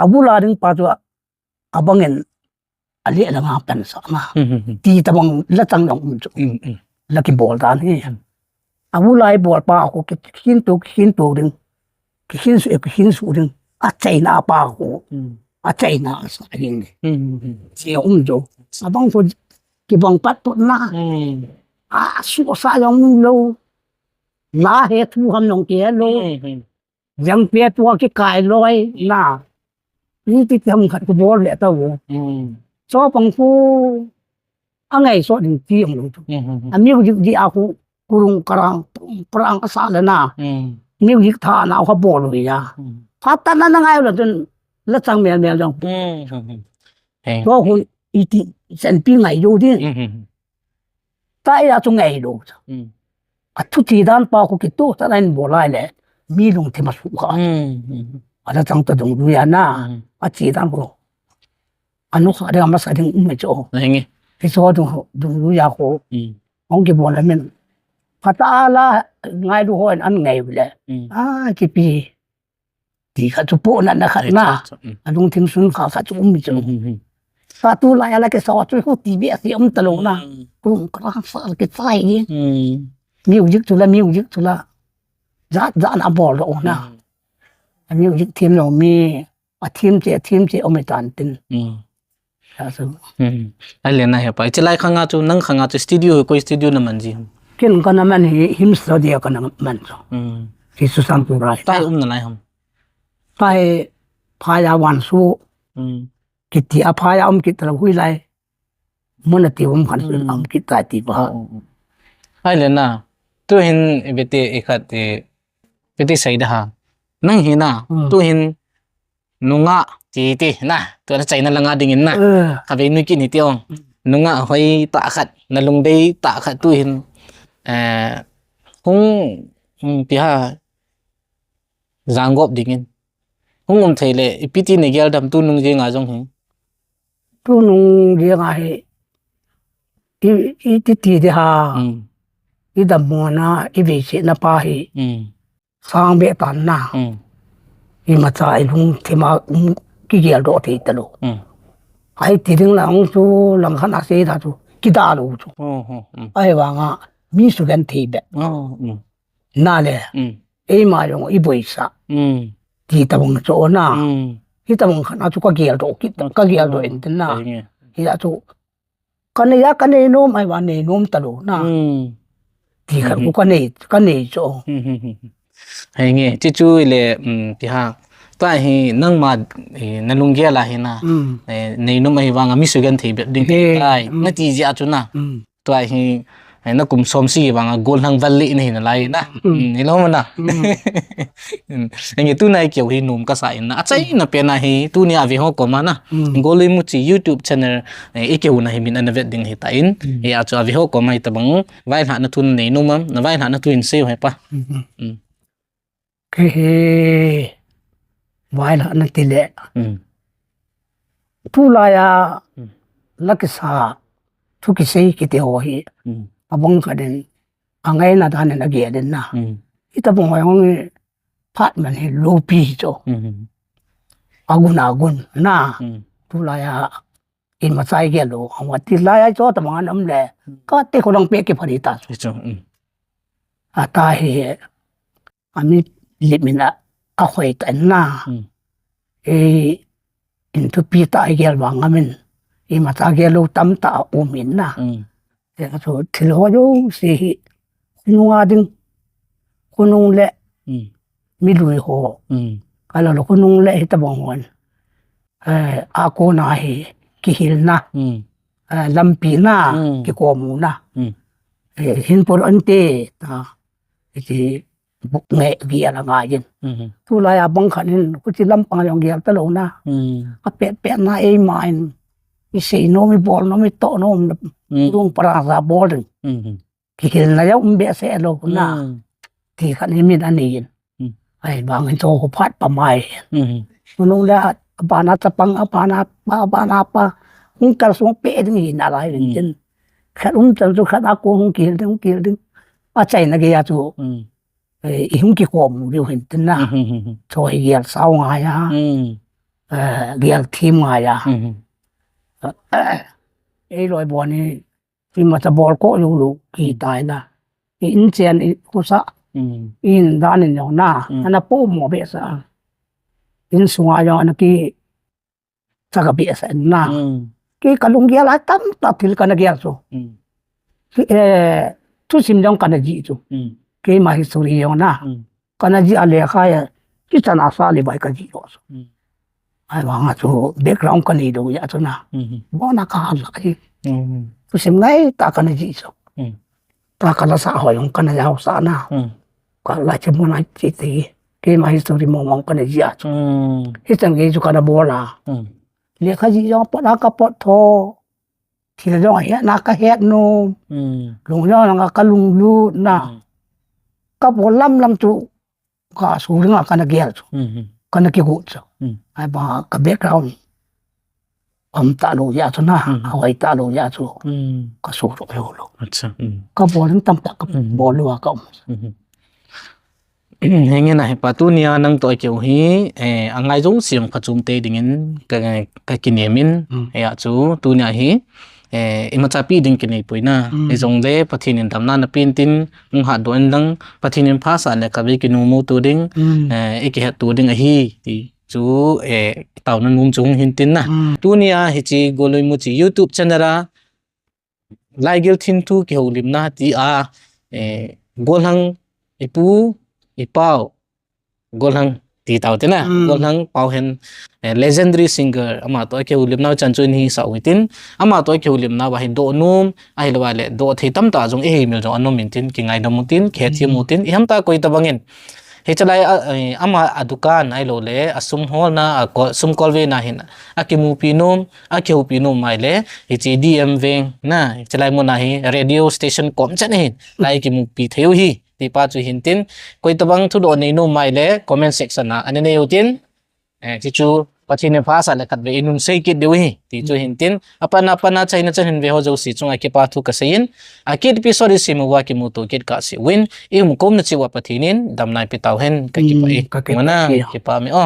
A bu la ding pa chu, a bang in, a le la nga pen sa na. Ti ta bang la chang jong um chu. La kibol dan hi. A bu lai bol pa khu ki, ki khin tu, ki khin tu ding. Ki khin su, ki khin su ding. A chaina pa khu. A chaina sa ding. Chi um jo. A bang khu ki bang pat tu na. A su sa jong lo. La he thu ham jong ke lo. Jang pe tu ki kai loi na. Ni ti ti ham khat ku bol le ta wo. Cho pang khu a ngai so ding ti ang lo tu. A music di a khu kurung karang, karang ka sa le na. Music tha na kha bol lo ya. Phat ta na na ngai lo tun la chang mel mel jong. Cho khu i ti sen pi ngai yo di. Ta ya chu ngai lo. A thu ti dan pa khu ki tu ta na in bol lai le. Mi lung thi ma su kha. A la chang ta dung lu ya na. A ti dan khu. A nu kha ding a masa ding um mai chu. Nge. Ki so dung, dung lu ya khu. Hong ki bon la min. Kha ta la ngai lu hon an ngai le. A ki pi. Ti kha chu po na na kha na. A lungthim sun kha kha chu um mi chu. Sa tu la ya la ki so chu khu ti be si um ta lo na. Kum kra sa ki sai ni. Music chu la, music chu la. Jat jat na bol lo na. A music thim lo mi. A thim che, a thim che, um i tan tin. Sa su. Ai le na he pa. Chi lai khang a chu, nang khang a chu studio, koi studio na man ji ham. Kin ka na man hi, him studio ka na man chu. Hi su sam tu rai. Tai um na lai ham. Tai pha ya wan su. Ki ti a pha ya um ki ta hui lai. Mun a ti um khan su um ki ta ti ba. Ai le na. Tu hin i be te i khat te. Be te sai da ha. Nang hi na. Tu hin Nungah, ti, ti, na, tu na chaina langa dingin na. Ka vei nui kini ti ong. Nungah hoi ta khat, na lungdei ta khat tu hin, eh, hung, hung ti ha, jangop dingin. Hung um thei le, i pi ti ne gel dam tu nung je nga jong hi. Tu nung je nga hi, i, i ti ti de ha. I dam mo na, i vei se na pa hi. Sang be tan na. I ma cha i lungthim a um ki gel do thei ta lo. Ai ti ding lang chu lang khan a sei ta chu ki da lo chu. Ai vang a mi su gan thei be. Na le. Ei ma jong i boi sa. Ti ta bang chu na. Hi ta bang khan a chu ka gel do ki ka gel do in tin na. Hi a chu Ka nei a, ka nei nom, ai va nei nom ta lo na. Ti khat ku ka nei, ka nei cho. Hei nge, ti chu le, ti ha. Ta hi nangma, eh, na lunggel a hi na. Eh, nei nom ahi vang a mi su gan thei bet ding tai. Na ti jia chu na. Tua hi, eh, na kum som si vang a gol hang val le na hi na lai na. Ni lo ma na. Nge tu nai keu hi nom ka sa in na. A chai na pe na hi tu ni a ve ho ko ma na. Gol i mu chi YouTube channel, eh, i keu na hi min ana vet ding hi ta in. Hi a chu a ve ho ko ma hi ta bang. Vai hla na thu nei nom am. Na vai hla na thu in sei ho he pa. Ke he. Vai hla na ti le. Tu lai a, la ki sa, thu ki sei ki te ho hi. A bang ka den, a ngai na dan na ge den na. Hi ta bang ho hong hi, phat man hi lo pi hi cho. agun agun na. Tulai a imacha igel lou ham ti lai a chu tabang an um le. Kati kholang pe kipha ding ta. Ata hi ami limina akhoi ta na. Ei, in thupi ta igel vang amin. Imacha gel lou tamtah aum in na. Chu thil ho jouse hi khonung a ding, khonung le milui ho. Kalolou khonung le hitabang hon, a kona hi kihilna, lampi na, kikomuna. Hin pol ante ta iti buk nge gel angaiyin. Tulai a bang khat in khuti lampang jong gel talou na. Apet pet na eima in isei nom, ibol nom, itoh nom, lung para sa bol ding. Kihilna jong um behseh lou na. Ti khat in min anei in. Ahivangin chu khu phat pa mai. Khonung le abana chapang, abana pa, abana pa hung kalsong pe ding hi nalai vin tin. Khat um chan chu khat a kon hung kihil ding, hung kihil ding. Achaina geiya chu ihung kikom diu hin tin na. Chu hi gel sao ngai a, gel thim ngai a. Ei loi bon hi imacha bol ko lou lou kitai na. In chen, ikhusa, in dan in jong na, ana pomo behseh a. Insunga jong ana kichaga behseh na. Kei kalunggel a tamtah thil kana gel chu, thusim jong kana jih chu. Keima history jong na kana jih a, lekha a kichan a sa le bai kajih lou chu. Ahivanga chu background kanei lou jeh a chu na, bona kahat lhah hi. Thusim ngaitah kana jih chu. Ta kalasa ho jong kana jaosah na. Kalai che mona che te, keima history mong mong kana jih a chu. Hichan gei chu kana bol a, lekha jih jong pot a kapot tho. Thil jong ahetna kahet nom. Lung jong langa kalunglut na. Kabol lam lam chu kasu dinga kana gel chu, kana kigot chu. Ahivanga ka background aum talou jeh a chu na, ahoi talou jeh a chu kasu lou lou. Kabol ding tamtah kabol lou a kaum. Henge na, hepa, tunia nangtoh ikihou hi angai jouse jong phachom tei dingin kakinem in, hia chu tunia hi imacha pi ding kinei poi na. Hijongle Pathen in damna napen tin hung hatdoh in lang, Pathen in phasah le kave kinom u to ding, ikihetto ding ahi ti chu taona nom chu hung hin tin na. Tunia hiche Golui Muchi YouTube channel a Laigil Thinthu kihoulimna tia, Golhang ipu, ipau, Golhang ti tau te na, Golhang Paohen, legendary singer, amatoh kihoulimna chan chu ihisah u hitin, amatoh kihoulimna va hi doh nom, ahilouva le doh thei tamtah jong iheimil jong anom in tin, kingaidam u tin, kihethem u tin, ihamtah koitabangin hichelai ama adukan ahiloule asum holna, sum kolvena hin akimupi nom, akihoupi nom maile hiche D M Veng na, hichelai muna hi radio station kom chan ahin lai kimupi thei u hi, tipa chu hin tin, koitabang thudoh nei nom maile comment section a ana nei u tin, hichu Pathen in phasah le khatvei inung sei kit diu hi ti chu hin tin, apatna, apatna achaina chan hin ve ho jouse chunga kipa thu kasei in, akit episode isem uva kimuto kit kahse uvin, iumkhomna cheh uva Pathen in damna eipe tauhen, kakipah e. Kakipah e. Kipah me o.